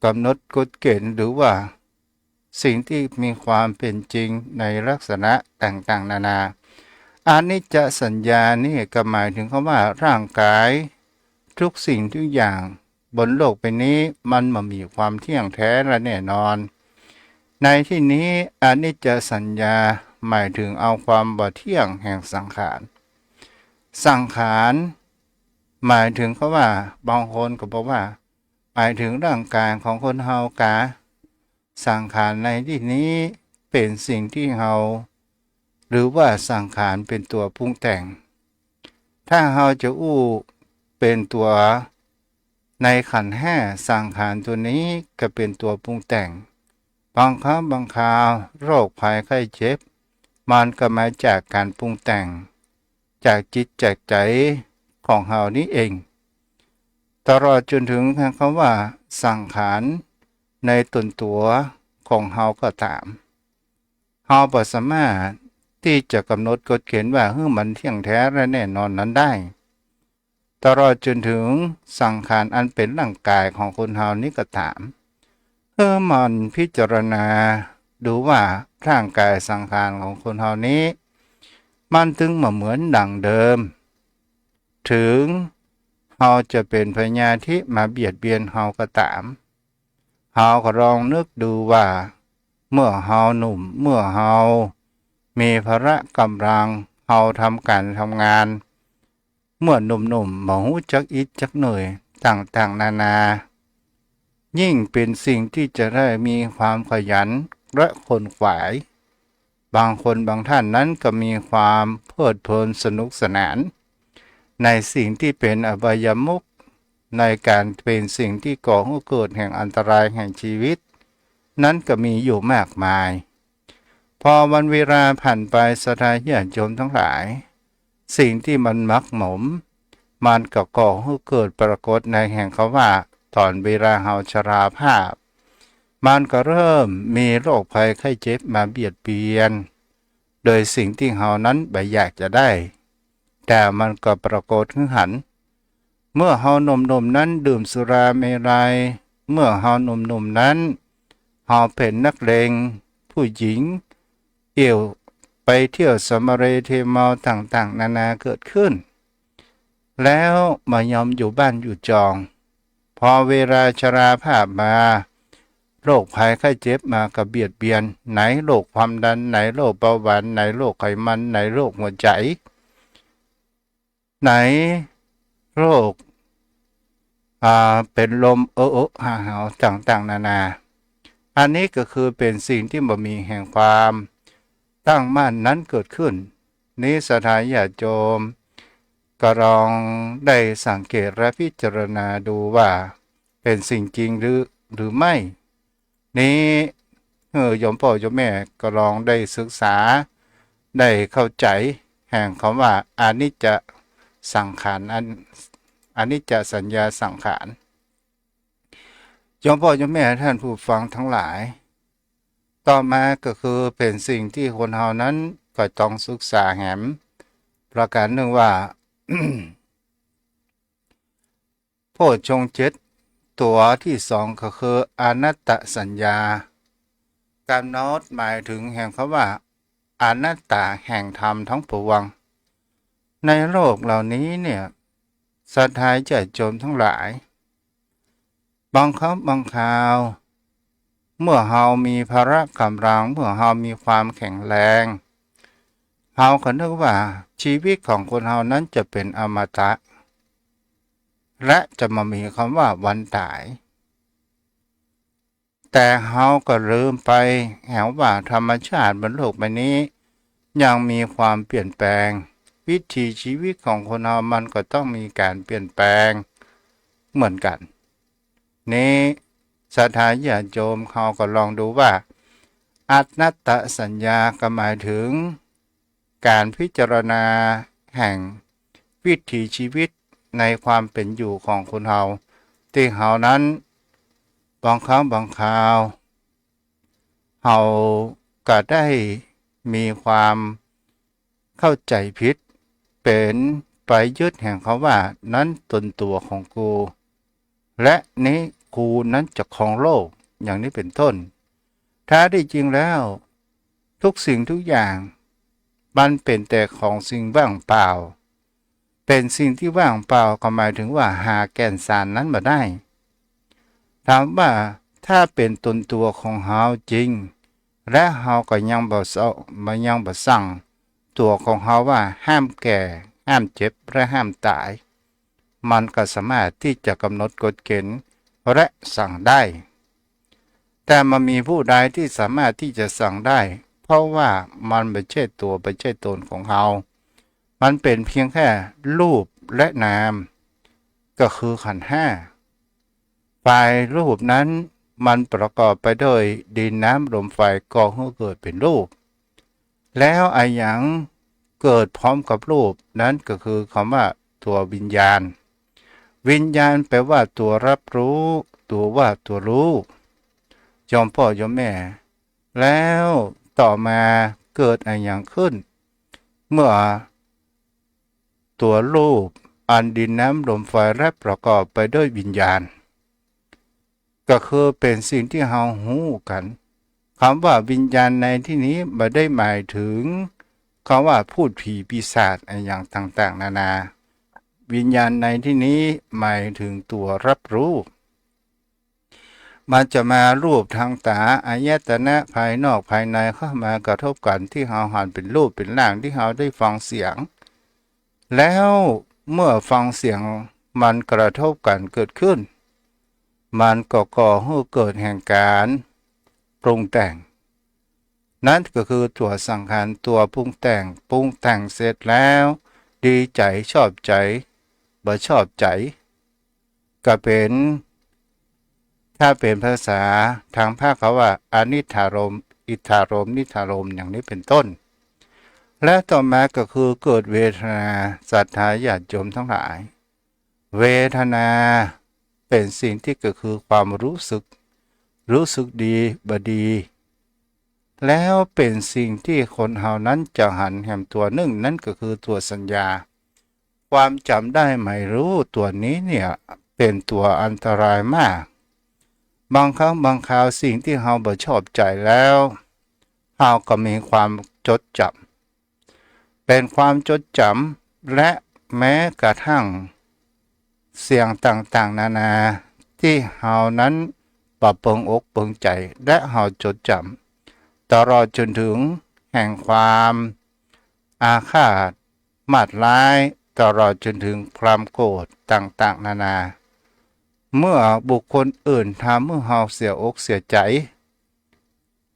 กำหนดกฎเก๋ณฑ์ หรือว่าสิ่งตี้มีความเป๋นจริงในลักษณะต่างๆ นานา อนิจจสัญญานี้ก็หมายเถิงกำว่าร่างก๋าย ทุกสิ่งทุกอย่างบนโลกใบนี้มันบ่มีความเที่ยงแท้และแน่นอน ในตี้นี้อนิจจสัญญาหมายเถิงเอาความบ่เที่ยงแห่งสังขาร สังขารหมายเถิงกำว่า บางคนก็บอกว่า หมายเถิงร่างก๋ายของคนเฮากา สังขารในตี้นี้เป๋นสิ่งตี้เฮา หรือว่าสังขารเป๋นตั๋วปรุงแต่ง ถ้าเฮาจะอู้เป๋นตั๋วในขันธ์ห้า สังขารตั๋วนี้ก็เป๋นตั๋วปรุงแต่ง บางครั้งบางคราวโรคภัยไข้เจ็บ มันก็มาจากก๋านปรุงแต่ง จากจิตจากใจ๋ของเฮานี้เอง ตลอดจ๋นเถิงกำว่าสังขารในต๋นตั๋วของเฮาก็ต๋าม เฮาบ่สามารถตี้จะกำหนดกฎเก๋ณฑ์ว่าหื้อมันเที่ยงแท้และแน่นอนนั้นได้ ตลอดจ๋นเถิงสังขารอันเป๋นร่างก๋ายของคนเฮานี้ก็ต๋าม หื้อหมั่นพิจารณาดูว่าร่างก๋ายสังขารของคนเฮานี้ มันตึงบ่เหมือนดั่งเดิม เถิงเฮาจะเป๋นพยาธิมาเบียดเบียนเฮาก็ต๋าม เฮาก็ลองนึกดูว่า เมื่อเฮาหนุ่ม เมื่อเฮามีพละก๋ำลัง เฮาทำก๋านทำงาน เมื่อหนุ่มๆ บ่ฮู้จักอิดจักเหนื่อยต่างๆ นานา ยิ่งเป๋นสิ่งตี้จะได้มีความขยันและขนขวาย บางคนบางท่านนั้นก็มีความเพลิดเพลินสนุกสนาน ในสิ่งตี้เป๋นอบายมุข ในก๋านเป๋นสิ่งตี้ก่อหื้อเกิดแห่งอันตรายแห่งจีวิต นั้นก็มีอยู่มากมาย พอวันเวลาผ่านไป ศรัทธาญาติโยมตังหลาย สิ่งตี้มันหมักหมม มันก็ก่อหื้อเกิดปรากฏในแห่งกำว่า ต๋อนเวลาเฮาชราภาพ มันก็เริ่มมีโรคภัยไข้เจ็บมาเบียดเบียน โดยสิ่งตี้เฮานั้นบ่อยากจะได้ แต่มันก็ปรากฏหื้อหัน เมื่อเฮาหนุ่มๆ นั้นดื่มสุราเมรัย เมื่อเฮาหนุ่มๆ นั้น เฮาเป๋นนักเลงผู้หญิง เอี่ยวไปเที่ยวสำเรเทเมาต่างๆ นานาเกิดขึ้น แล้วบ่ยอมอยู่บ้านอยู่จอง พอเวลาชราภาพมา โรคภัยไข้เจ็บมาก็เบียดเบียน ไหนโรคความดัน ไหนโรคเบาหวาน ไหนโรคไขมัน ไหนโรคหัวใจ๋ ไหนโรค อ่า เป๋นลมเออเออหาวหาวต่างๆ นานา อันนี้ก็คือเป๋นสิ่งตี้บ่มีแห่งความตั้งมั่นนั้นเกิดขึ้น นี้ศรัทธาญาติโยมก็ลองได้สังเกตและพิจารณาดูว่าเป๋นสิ่งจริงหรือ หรือไม่ นี้ เออ โยมป้อโยมแม่ก็ลองได้ศึกษา ได้เข้าใจ๋แห่งกำว่าอนิจจสังขารอัน อนิจจสัญญาสังขาร โยมป้อโยมแม่ท่านผู้ฟังตังหลาย ต่อมาก็คือเป๋นสิ่งตี้คนเฮานั้นก็ต้องศึกษาแหมประก๋านนึ่งว่า โพชฌงค์เจ็ด ตั๋วตี้สองก็คืออนัตตสัญญา ก๋ำหนดหมายเถิงแห่งกำว่าอนัตตาแห่งธรรมตังปวง ในโลกเหล่านี้เนี่ย ศรัทธาญาติโยมตังหลาย บางครั้งบางคราว เมื่อเฮามีพละก๋ำลัง เมื่อเฮามีความแข็งแรง เฮาก็นึกว่าชีวิตของคนเฮานั้นจะเป๋นอมตะ และจะบ่มีกำว่าวันต๋าย แต่เฮาก็ลืมไปแหมว่าธรรมชาติบนโลกใบนี้ยังมีความเปลี่ยนแปลง วิถีชีวิตของคนเฮามันก็ต้องมีก๋านเปลี่ยนแปลงเหมือนกั๋น นี้ศรัทธาญาติโยมเฮาก็ลองดูว่า อนัตตสัญญาก็หมายเถิง ก๋านพิจารณาแห่งวิถีชีวิตในความเป๋นอยู่ของคนเฮา ตี้เฮานั้น บางครั้งบางคราว เฮาก็ได้มีความเข้าใจ๋ผิด เป๋นไปยึดแห่งกำว่านั้นตนตั๋วของกู และนี้กูนั้นจะครองโลก อย่างนี้เป๋นต้น แท้ตี้จริงแล้ว ทุกสิ่งทุกอย่าง มันเป๋นแต่ของสิ่งว่างเปล่า เป๋นสิ่งตี้ว่างเปล่าก็หมายเถิงว่าหาแก่นสารนั้นบ่ได้ ถามว่าถ้าเป๋นตนตั๋วของเฮาจริง และเฮาก็ยังบ่เซาะ บ่ยังบ่สั่งตั๋วของเฮาว่าห้ามแก่ ห้ามเจ็บ และห้ามต๋าย มันก็สามารถตี้จะก๋ำหนดกฎเก๋ณฑ์และสั่งได้ แต่บ่มีผู้ใดตี้สามารถตี้จะสั่งได้ เพราะว่ามันบ่ใจ้ตั๋วบ่ใจ้ตนของเฮา มันเป๋นเพียงแค่รูปและนาม ก็คือขันธ์ห้า ฝ่ายรูปนั้นมันประกอบไปด้วยดินน้ำลมไฟก่อหื้อเกิดเป๋นรูป แล้วอะหยังเกิดพร้อมกับรูป นั้นก็คือกำว่าตั๋ววิญญาณ วิญญาณแปลว่าตั๋วรับรู้ ตั๋วว่าตั๋วฮู้ โยมป้อโยมแม่ แล้วต่อมาเกิดอะหยังขึ้น เมื่อตั๋วรูปอันดินน้ำลมไฟและประกอบไปด้วยวิญญาณ ก็คือเป๋นสิ่งตี้เฮาฮู้กั๋น กำว่าวิญญาณในตี้นี้บ่ได้หมายเถิงกำว่าพูดผีปีศาจอะหยังต่างๆ นานา วิญญาณในตี้นี้หมายเถิงตั๋วรับรู้ มันจะมารูปตางต๋า อายตนะภายนอกภายในเข้ามากระทบกั๋น ตี้เฮาหันเป๋นรูปเป๋นร่าง ตี้เฮาได้ฟังเสียง แล้วเมื่อฟังเสียงมันกระทบกั๋นเกิดขึ้น มันก็ก่อหื้อเกิดแห่งก๋านปรุงแต่ง นั้นก็คือตั๋วสังขารตั๋วปรุงแต่ง ปรุงแต่งเสร็จแล้ว ดีใจ๋ ชอบใจ๋ บ่ชอบใจ๋ ก็เป๋น ถ้าเป๋นภาษาตางพระเขาว่าอนิจจารมณ์ อิทธารมณ์ นิจจารมณ์ อย่างนี้เป๋นต้น และต่อมาก็คือเกิดเวทนา ศรัทธาญาติโยมตังหลาย เวทนาเป๋นสิ่งตี้ก็คือความรู้สึก รู้สึกดีบ่ดี แล้วเป๋นสิ่งตี้คนเฮานั้นจะหันแหมตั๋วนึ่ง นั้นก็คือตั๋วสัญญา ความจ๋ำได้หมายรู้ตั๋วนี้เนี่ยเป๋นตั๋วอันตรายมาก บางครั้งบางคราวสิ่งตี้เฮาบ่ชอบใจ๋แล้ว เฮาก็มีความจดจ๋ำ เป๋นความจดจ๋ำ และแม้กระทั่งเสียงต่างๆ นานา ตี้เฮานั้นบ่เปิงอกเปิงใจ๋ และเฮาจดจ๋ำ ตลอดจ๋นเถิงแห่งความอาฆาตมาดร้าย ตลอดจ๋นเถิงความโกรธต่างๆ นานา เมื่อบุคคลอื่นทำหื้อเฮาเสียอกเสียใจ๋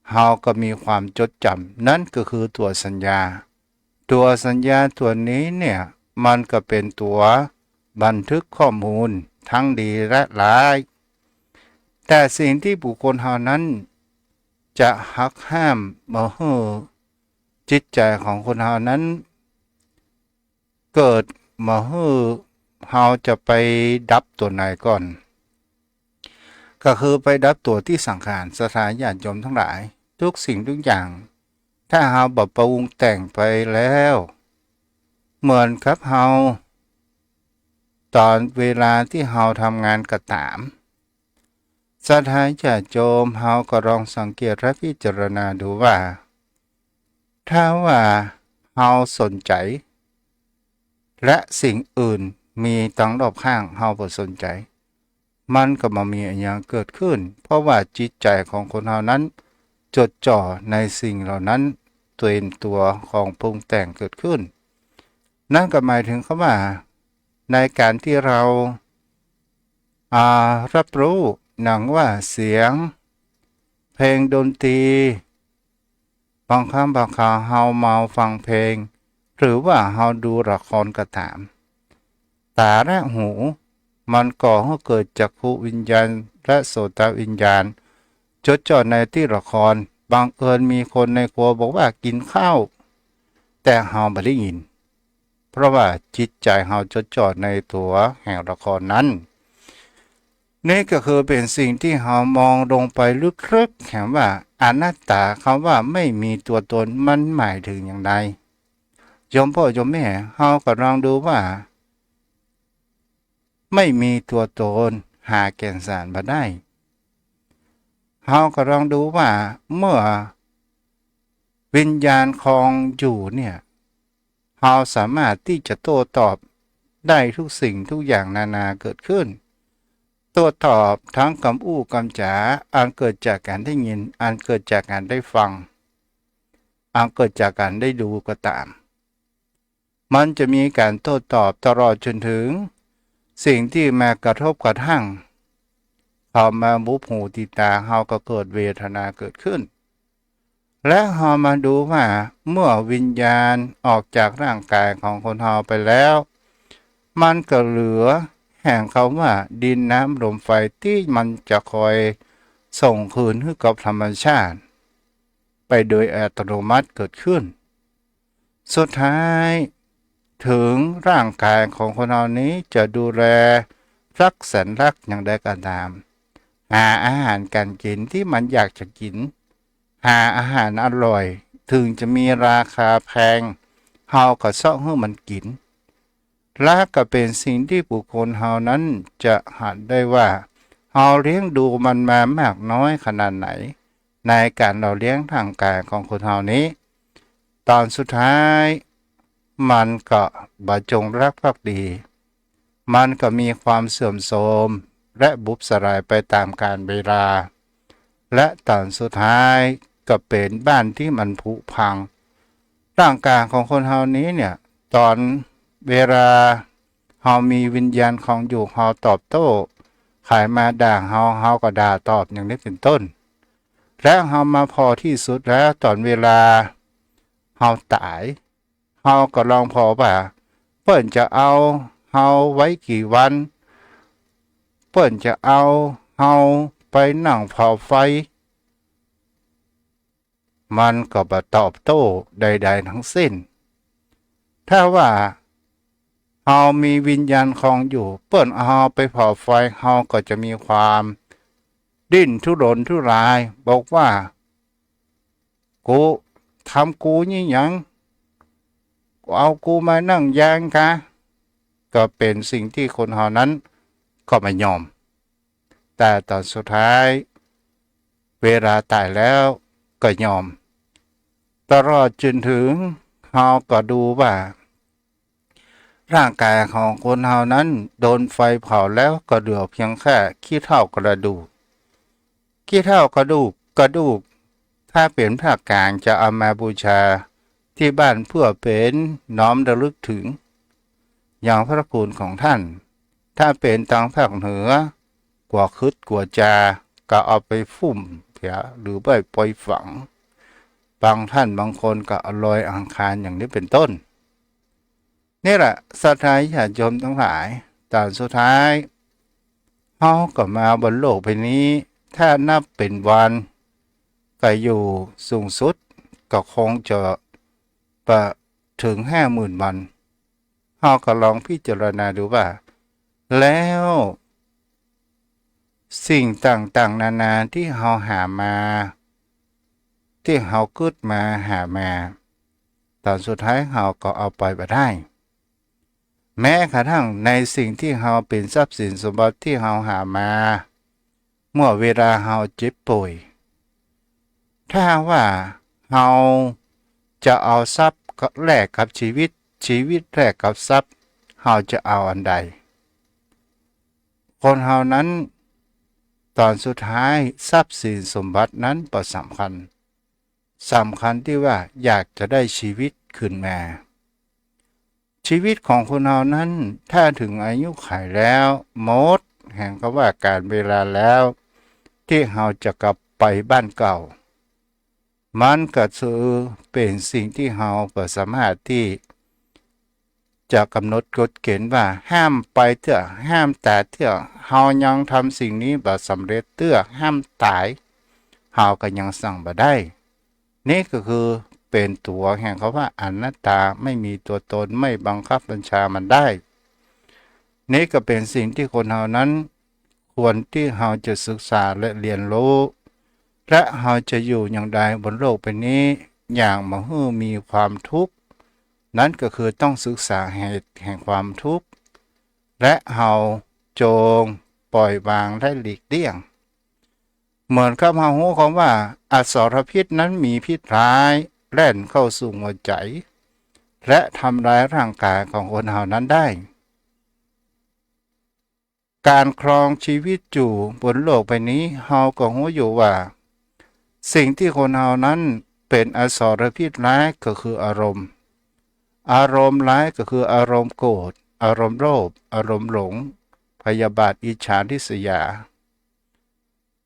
เฮาก็มีความจดจ๋ำ นั้นก็คือตั๋วสัญญา ตั๋วสัญญาตั๋วนี้เนี่ย มันก็เป๋นตั๋วบันทึกข้อมูลทั้งดีและร้าย แต่สิ่งตี้บุคคลเฮานั้นจะหักห้ามบ่หื้อจิตใจ๋ของคนเฮานั้น เกิดบ่หื้อ เฮาจะไปดับตั๋วไหนก่อน ก็คือไปดับตั๋วตี้สังขาร ศรัทธาญาติโยมตังหลาย ทุกสิ่งทุกอย่าง ถ้าเฮาบ่ปรุงแต่งไปแล้ว เหมือนกับเฮา ต๋อนเวลาตี้เฮาทำงานก็ต๋าม ศรัทธาญาติโยม เฮาก็ลองสังเกตและพิจารณาดูว่า ถ้าว่าเฮาสนใจ๋ และสิ่งอื่นมีตังรอบข้าง เฮาบ่สนใจ๋ มันก็บ่มีอะหยังเกิดขึ้น เพราะว่าจิตใจ๋ของคนเฮานั้นจดจ่อในสิ่งเหล่านั้น เป็นตั๋วของปรุงแต่งเกิดขึ้น นั่นก็หมายถึงคำว่า ในการที่เรา อ่า รับรู้ หนังว่าเสียง เพลงดนตรี บางครั้งบางคราวเฮามาฟังเพลง หรือว่าเฮาดูละครก็ต๋าม ต๋าและหู มันก่อหื้อเกิดจักขุวิญญาณและโสตวิญญาณ จดจ่อในตี้ละคร บังเอิญมีคนในครัวบอกว่ากิ๋นข้าว แต่เฮาบ่ได้ยิน เพราะว่าจิตใจ๋เฮาจดจ่อในตั๋วแห่งละครนั้น นี่ก็คือเป๋นสิ่งตี้เฮามองลงไปลึกๆ แหมว่าอนัตตา คำว่าไม่มีตัวตน มันหมายถึงอย่างใด โยมพ่อโยมแม่ เฮาก็ลองดูว่า ไม่มีตัวตน หาแก่นสารบ่ได้ เฮาก็ลองดูว่าเมื่อวิญญาณครองอยู่เนี่ย เฮาสามารถตี้จะโต้ตอบได้ทุกสิ่งทุกอย่างนานาเกิดขึ้น โต้ตอบทั้งกำอู้กำจ๋า อันเกิดจากการได้ยิน อันเกิดจากการได้ฟัง อันเกิดจากการได้ดูก็ต๋าม มันจะมีการโต้ตอบตลอดจนถึงสิ่งตี้มากระทบกระทั่ง เข้ามาบุบหูติดต๋า เฮาก็เกิดเวทนาเกิดขึ้น และเฮามาดูว่าเมื่อวิญญาณออกจากร่างกายของคนเฮาไปแล้ว มันก็เหลือแห่งคำว่าดินน้ำลมไฟตี้มันจะคอยส่งคืนหื้อกับธรรมชาติ ไปโดยอัตโนมัติเกิดขึ้น สุดท้าย ถึงร่างกายของคนเฮานี้จะดูแลรักแสนรักอย่างใดก็ต๋าม หาอาหารการกิ๋นตี้มันอยากจะกิ๋น หาอาหารอร่อย ถึงจะมีราคาแพง เฮาก็เซาะหื้อมันกิ๋น และก็เป๋นสิ่งตี้บุคคลเฮานั้นจะหันได้ว่า เฮาเลี้ยงดูมันมามากน้อยขนาดไหน ในการหล่อเลี้ยงร่างกายของคนเฮานี้ ต๋อนสุดท้าย มันก็บ่จงรักภักดี มันก็มีความเสื่อมโทรม และบุบสลายไปต๋ามกาลเวลา และต๋อนสุดท้ายก็เป๋นบ้านตี้มันผุพัง ร่างกายของคนเฮานี้เนี่ย ต๋อนเวลาเฮามีวิญญาณครองอยู่ เฮาตอบโต้ ใผมาด่าเฮา เฮาก็ด่าตอบ อย่างนี้เป๋นต้น และเฮามาผ่อตี้สุดแล้ว ต๋อนเวลาเฮาต๋าย เฮาก็ลองผ่อว่า เปิ้นจะเอาเฮาไว้กี่วัน เปิ้นจะเอาเฮาไปนั่งเผาไฟ มันก็บ่ตอบโต้ใดๆ ทั้งสิ้น ถ้าว่าเฮามีวิญญาณครองอยู่ เปิ้นเอาเฮาไปเผาไฟ เฮาก็จะมีความดิ้นทุรนทุราย บอกว่า กู ทำกูนี่หยัง เอากูมานั่งยางกา ก็เป๋นสิ่งตี้คนเฮานั้นก็บ่ยอม แต่ต๋อนสุดท้าย เวลาต๋ายแล้วก็ยอม ตลอดจนถึงเฮาก็ดูว่า ร่างกายของคนเฮานั้นโดนไฟเผาแล้วก็เหลือเพียงแค่ขี้เถ้ากระดูก ขี้เถ้ากระดูก กระดูก ถ้าเป๋นภาคกลางจะเอามาบูชาตี้บ้านเพื่อเป๋นน้อมระลึกถึง ยังพระคุณของท่าน ถ้าเป๋นตางภาคเหนือ กั๋วขึดกั๋วจา ก็เอาไปfun่มเผีย หรือไปปล่อยฝัง บางท่านบางคนก็เอาลอยอังคารอย่างนี้เป๋นต้น นี่แหละ ศรัทธาญาติโยมตังหลาย ต๋อนสุดท้าย เฮาก็มาบนโลกใบนี้ ถ้านับเป๋นวัน ก็อยู่สูงสุด ก็คงจะบ่เถิงห้าหมื่นวัน เฮาก็ลองพิจารณาดูว่า แล้วสิ่งต่างๆ นานาตี้เฮาหามา ตี้เฮากึ๊ดมาหามา ต๋อนสุดท้ายเฮาก็เอาไปบ่ได้ แม้กระทั่งในสิ่งตี้เฮาเป๋นทรัพย์สินสมบัติตี้เฮาหามา เมื่อเวลาเฮาเจ็บป่วย ถ้าหากว่าเฮาจะเอาทรัพย์แลกกับชีวิต ชีวิตแลกกับทรัพย์ เฮาจะเอาอันใด คนเฮานั้น ต๋อนสุดท้ายทรัพย์สินสมบัตินั้นบ่สำคัญ สำคัญตี้ว่าอยากจะได้ชีวิตคืนมา ชีวิตของคนเฮานั้น ถ้าเถิงอายุขัยแล้ว หมดแห่งกำว่าก๋าลเวลาแล้ว ตี้เฮาจะกลับไปบ้านเก่า มันก็คือเป๋นสิ่งตี้เฮาบ่สามารถตี้จะก๋ำหนดกฎเกณฑ์ว่าห้ามไปเตื้อ ห้ามต๋ายเตื้อ เฮายังทำสิ่งนี้บ่สำเร็จเตื้อ ห้ามต๋าย เฮาก็ยังสั่งบ่ได้ นี่ก็คือเป๋นตั๋วแห่งกำว่าอนัตตา ไม่มีตั๋วตน ไม่บังคับบัญชามันได้ นี่ก็เป๋นสิ่งตี้คนเฮานั้น ควรตี้เฮาจะศึกษาและเฮียนฮู้ และเฮาจะอยู่อย่างใดบนโลกใบนี้ อย่างบ่หื้อมีความทุกข์ นั้นก็คือต้องศึกษาเหตุแห่งความทุกข์ และเฮาจงปล่อยวางและหลีกเลี่ยง เหมือนกับเฮาฮู้กำว่าอสรพิษนั้นมีพิษร้าย แล่นเข้าสู่หัวใจ๋ และทำร้ายร่างกายของคนเฮานั้นได้ ก๋านครองชีวิตอยู่บนโลกใบนี้ เฮาก็ฮู้อยู่ว่า สิ่งตี้คนเฮานั้นเป๋นอสรพิษร้ายก็คืออารมณ์ อารมณ์ร้ายก็คืออารมณ์โกรธ อารมณ์โลภ อารมณ์หลง พยาบาท อิจฉาริษยา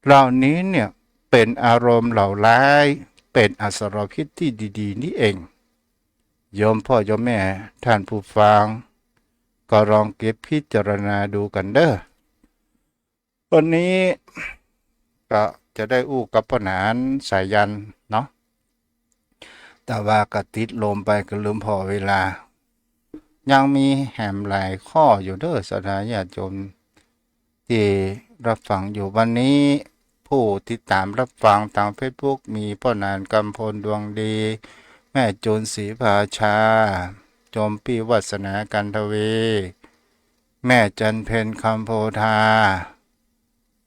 เหล่านี้เนี่ยเป๋นอารมณ์เหล่าร้าย เป๋นอสรพิษตี้ดีๆ นี่เอง โยมพ่อโยมแม่ท่านผู้ฟัง ก็ลองเก็บพิจารณาดูกั๋นเด้อ วันนี้ก็จะได้อู้กับป้อหนานสายัณเนาะ แต่ว่าก็ติดลมไปก็ลืมผ่อเวลา ยังมีแหมหลายข้ออยู่เด้อ ศรัทธาญาติโยมตี้รับฟังอยู่ วันนี้ผู้ติดต๋ามรับฟังตางเฟซบุ๊กมีป้อหนานกำพลดวงดี แม่จูนศรีภาชา โยมปี้วาสนา กันทวี แม่จันเพ็ญ คำโพธา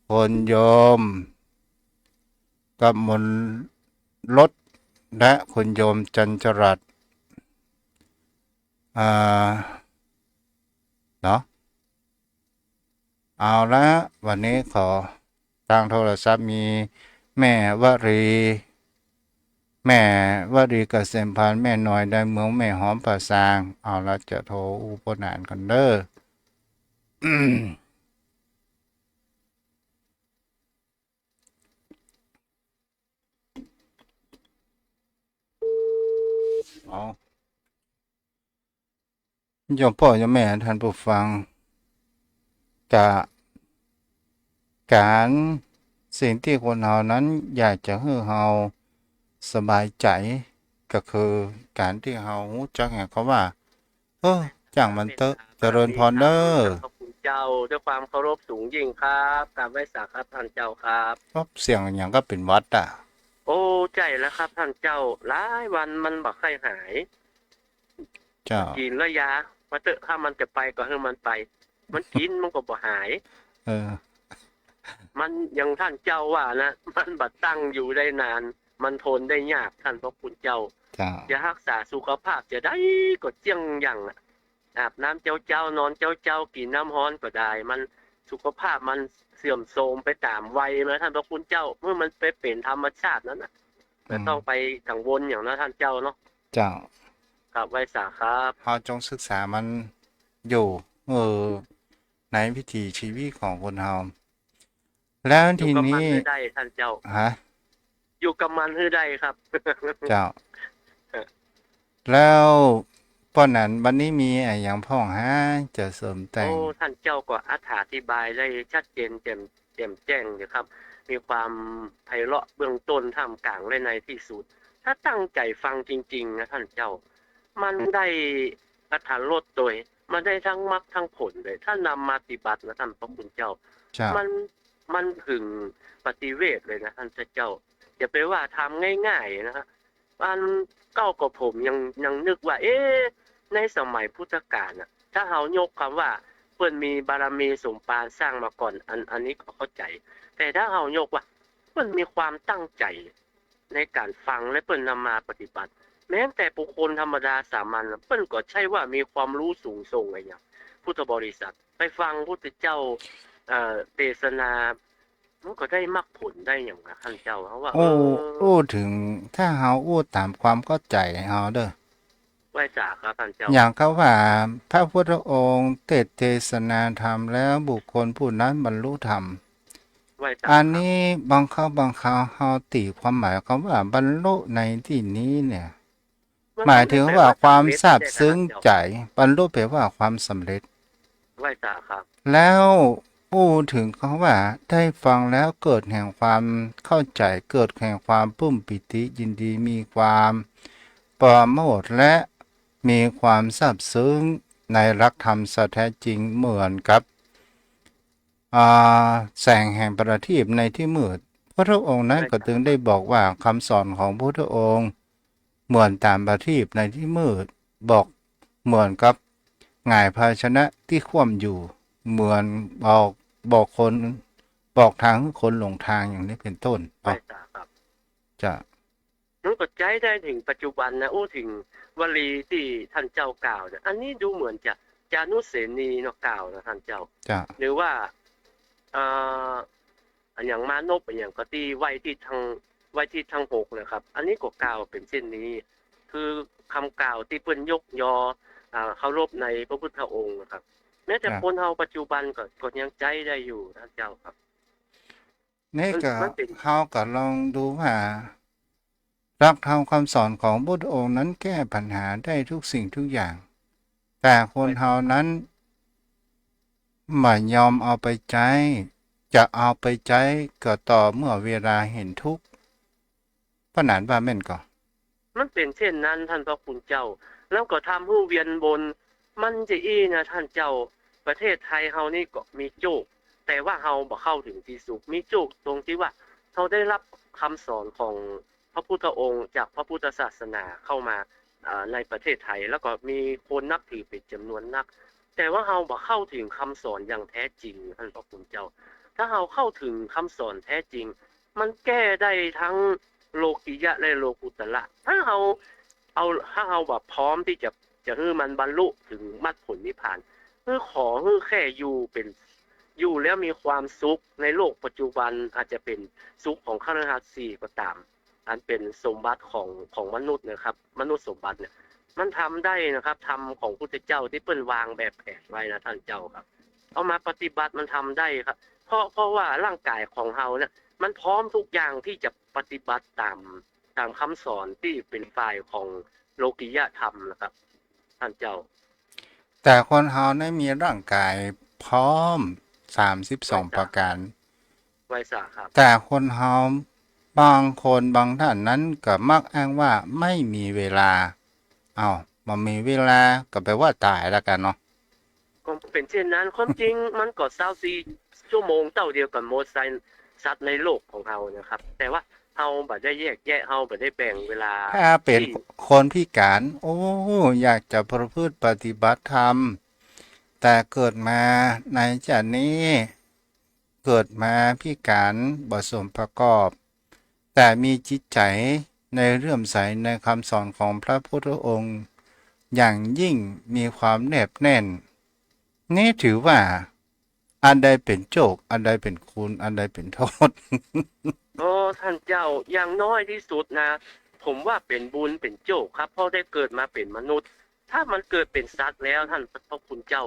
คุณโยมกมลรส และคุณโยมจันจรัส อ่า เนาะ เอาละ วันนี้ขอ ตางโทรศัพท์มีแม่วรี แม่วรีเกษมพันธ์ แม่น้อยดอยเมือง แม่หอมป่าซาง เอาละ จะโทรอู้ป้อหนานกั๋นเด้อ เอา โยมป้อโยมแม่ท่านผู้ฟัง กะ ก๋านสิ่งตี้คนเฮานั้นอยากจะหื้อเฮาสบายใจ๋ ก็คือก๋านตี้เฮาฮู้จักแหมกำว่า เออ จ้างมันเต๊อะ เจริญพรเด้อ ขอบคุณเจ้า ด้วยความเคารพสูงยิ่งครับ กราบไหว้สาครับท่านเจ้าครับ ครับ เสียงอะหยังก็เป๋นหวัดอะ โอ้ ใจ้แล้วครับท่านเจ้า หลายวันมันบ่ใค่หาย เจ้า กิ๋นแล้วยา ว่าเต๊อะ ถ้ามันจะไปก็หื้อมันไป มันกิ๋นมันก็บ่หาย เออ มันอย่างท่านเจ้าว่านะ มันบ่ตั้งอยู่ได้นาน มันทนได้ยาก ท่านพระคุณเจ้า เจ้า จะฮักษาสุขภาพจะใดก็เจี้ยงหยั่งอะ อาบน้ำเจ๊าๆ นอนเจ๊าๆ กิ๋นน้ำฮ้อนก็ได้ มันสุขภาพมันเสื่อมโทรมไปต๋ามวัยนะ ท่านพระคุณเจ้า เมื่อมันไปเป๋นธรรมชาตินั้นน่ะ อืม บ่ต้องไปกังวลหยังนะท่านเจ้าเนาะ เจ้า กราบไหว้สาครับ เฮาจงศึกษามันอยู่ เออ ในวิถีชีวิตของคนเฮา แล้วทีนี้ อยู่กับมันหื้อได้ท่านเจ้า ฮะ อยู่กับมันหื้อได้ครับ เจ้า แล้วป้อหนานวันนี้มีอะหยังพ่องฮะ จะเสริมแต่ง โอ้ ท่านเจ้าก็อธิบายได้ชัดเจนแจ่ม แจ่มแจ้งอยู่ครับ มีความไพเราะเบื้องต้น ท่ามกลาง และในที่สุด ถ้าตั้งใจ๋ฟังจริงๆ นะท่านเจ้า มันได้อรรถรสโดย มันได้ทั้งมรรคทั้งผลเลย ถ้านำมาปฏิบัตินะท่านพระคุณเจ้า เจ้า มัน มันเถิงปฏิเวทเลยนะท่านเจ้า อย่าไปว่าทำง่ายๆนะฮะ อันเก่าก็ผมยัง ยังนึกว่า เอ๊ะ ในสมัยพุทธกาลน่ะ ถ้าเฮายกกำว่าเปิ้นมีบารมีสมภารสร้างมาก่อน อัน อันนี้ก็เข้าใจ๋ แต่ถ้าเฮายกว่าเปิ้นมีความตั้งใจ๋ในก๋านฟังและเปิ้นนำมาปฏิบัติ แม้แต่บุคคลธรรมดาสามัญน่ะ เปิ้นก็ใจ้ว่ามีความฮู้สูงส่งอะหยัง พุทธบริษัท ไปฟังพุทธเจ้า เอ่อ เตสนา มันก็ได้มรรคผลได้หยังนะท่านเจ้า เฮาว่า โอ้ เออ อู้เถิง ถ้าเฮาอู้ต๋ามความเข้าใจ๋เฮาเน่อ ไหว้สาครับท่านเจ้า อย่างเขาว่า พระพุทธองค์เตสน์เตสนาธรรมแล้วบุคคลผู้นั้นบรรลุธรรม ไหว้สาครับ อันนี้บางครั้งบางคราวเฮาตี๋ความหมายกำว่าบรรลุในตี้นี้เนี่ย มัน หมายเถิงว่าความซาบซึ้งใจ๋ บรรลุแปลว่าความสำเร็จ ไหว้สาครับ แล้วอู้เถิงกำว่าได้ฟังแล้วเกิดแห่งความเข้าใจ๋ เกิดแห่งความปลื้มปีติยินดี มีความปราโมทย์ และมีความซาบซึ้งในหลักธรรมสัตย์แท้จริงเหมือนกับ อ่า แสงแห่งประทีปในตี้มืด พระองค์นั้นก็จึงได้บอกว่าคำสอนของพระองค์เหมือนต๋ามประทีปในตี้มืด บอกเหมือนกับหงายภาชนะตี้คว่ำอยู่ เหมือนบอก บอกคน บอกตางหื้อคนหลงตางอย่างนี้เป๋นต้น ไหว้สาครับ เจ้า มันก็ใจ๊ได้เถิงปัจจุบันนะ อู้เถิงวลีตี้ท่านเจ้ากล่าวเนี่ย อันนี้ดูเหมือนจะ จานุเสนีเนาะกล่าวนะท่านเจ้า เจ้า หรือว่า เอ่อ อะหยังมานพอะหยังก็ตี้ไหว้ตี้ตัง ไหว้ตี้ตังหกนะครับ อันนี้ก็กล่าวเป๋นเช่นนี้ คือกำกล่าวตี้เปิ้นยกยอ อ่า เคารพในพระพุทธองค์นะครับ แม้แต่ ครับ คนเฮาปัจจุบันก็ ก็ยังใจ๊ได้อยู่ท่านเจ้าครับ นี่ก็ มัน มันเป๋น เฮาก็ลองดูว่า หลักธรรมคำสอนของพุทธองค์นั้นแก้ปัญหาได้ทุกสิ่งทุกอย่าง แต่คนเฮานั้นบ่ยอมเอาไปใจ๊ จะเอาไปใจ๊ก็ต่อเมื่อเวลาเห็นทุกข์ ป้อหนานว่าแม่นก่อ มันเป๋นเช่นนั้นท่านพระคุณเจ้า แล้วก็ทำหื้อเวียนวน มันจะอี้นะท่านเจ้า ประเทศไทยเฮานี่ก็มีโจ๊ก แต่ว่าเฮาบ่เข้าเถิงตี้สุข มีโจ๊กตรงตี้ว่าเฮาได้ฮับคำสอนของพระพุทธองค์จากพระพุทธศาสนาเข้ามา อ่า ในประเทศไทย แล้วก็มีคนนับถือเป๋นจ๋ำนวนนัก แต่ว่าเฮาบ่เข้าเถิงคำสอนอย่างแท้จริงท่านพระคุณเจ้า ถ้าเฮาเข้าเถิงคำสอนแท้จริง มันแก้ได้ทั้งโลกิยะและโลกุตระ ถ้าเฮา เอา ถ้าเฮาแบบพร้อมตี้จะ จะหื้อมันบรรลุเถิงมรรคผลนิพพาน หื้อขอ หื้อแค่อยู่เป๋น อยู่แล้วมีความสุขในโลกปัจจุบัน อาจจะเป๋นสุขของคฤหัสถ์สี่ก็ต๋าม อันเป๋นสมบัติของ ของมนุษย์นะครับ มนุษย์สมบัติเนี่ย มันทำได้นะครับ ธรรมของพุทธเจ้าตี้เปิ้นวางแบบแผนไว้นะท่านเจ้าครับ เอามาปฏิบัติมันทำได้ครับ เพราะ เพราะว่าร่างกายของเฮาเนี่ย มันพร้อมทุกอย่างตี้จะปฏิบัติต๋าม ต๋ามคำสอนตี้เป๋นฝ่ายของโลกิยธรรมนะครับ ท่านเจ้า แต่คนเฮานั้นมีร่างกายพร้อมสามสิบสองประการ ไหว้สาครับ แต่คนเฮาบางคนบางท่านนั้นก็มักอ้างว่าไม่มีเวลา เอ้า บ่มีเวลาก็แปลว่าต๋ายแล้วกั๋นเนาะ ก็เป๋นเช่นนั้น ความจริงมันก็ซาวสี่ชั่วโมงเต้าเดียวกั๋นหมด สัตว์ในโลกของเฮานะครับ แต่ว่าเฮาบ่ได้แยกแยะ เฮาบ่ได้แบ่งเวลา ถ้าเป๋น ตี้ คนพิก๋าน โอ้ อยากจะประพฤติปฏิบัติธรรม แต่เกิดมาในชาตินี้ เกิดมาพิก๋านบ่สมประกอบ แต่มีจิตใจ๋ในเลื่อมใสในคำสอนของพระพุทธองค์อย่างยิ่ง มีความแนบแน่น นี่ถือว่าอันใดเป๋นโจ๊ก อันใดเป๋นคุณ อันใดเป๋นโต้ษ โอ้ ท่านเจ้า อย่างน้อยตี้สุดนะ ผมว่าเป๋นบุญเป๋นโจ๊กครับ เพราะได้เกิดมาเป๋นมนุษย์ ถ้ามันเกิดเป๋นสัตว์แล้ว ท่านพระคุณเจ้า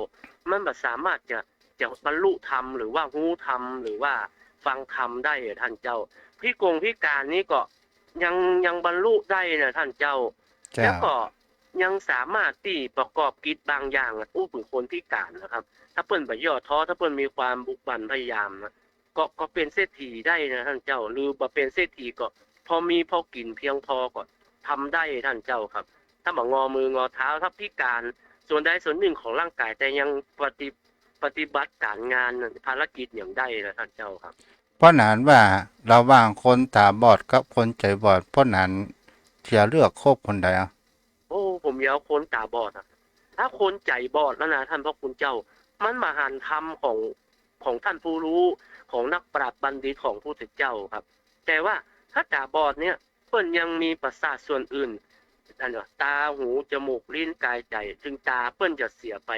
มันบ่สามารถจะ จะบรรลุธรรม หรือว่าฮู้ธรรม หรือว่าฟังธรรมได้อะท่านเจ้า พิกงพิก๋านนี่ก็ยัง ยังบรรลุได้นะท่านเจ้า เจ้า แล้วก็ยังสามารถตี้ประกอบกิจบางอย่างอะ อู้เถิงคนพิก๋านนะครับ ถ้าเปิ้นบ่ย่อท้อ ถ้าเปิ้นมีความบุกบั่นพยายามนะ ก็ ก็เป๋นเศรษฐีได้นะท่านเจ้า หรือบ่เป๋นเศรษฐีก็พอมีพอกิ๋นเพียงพอก็ทำได้ท่านเจ้าครับ ถ้าบ่งอมืองอเท้า ถ้าพิก๋าน ส่วนใดส่วนนึ่งของร่างก๋าย แต่ยังปฏิ- ปฏิบัติก๋านงานภารกิจหยังได้นะต้านเจ้าครับ เพราะนั้นว่าระหว่างคนต๋าบอดกับคนใจ๋บอด เพราะนั้นจะเลือกคบคนใดอะ โอ้ ผมจะเอาคนต๋าบอดอะ ถ้าคนใจ๋บอดแล้วนะต้านพระคุณเจ้า มันบ่หันธรรมของ ของต้านผู้ฮู้ ของนักปราชญ์บัณฑิต ของพระพุทธเจ้าครับ แต่ว่าถ้าต๋าบอดเนี่ย เปิ้นยังมีประสาทส่วนอื่น อันว่าต๋า หู จมูก ลิ้น ก๋าย ใจ๋ เถิงต๋าเปิ้นจะเสียไป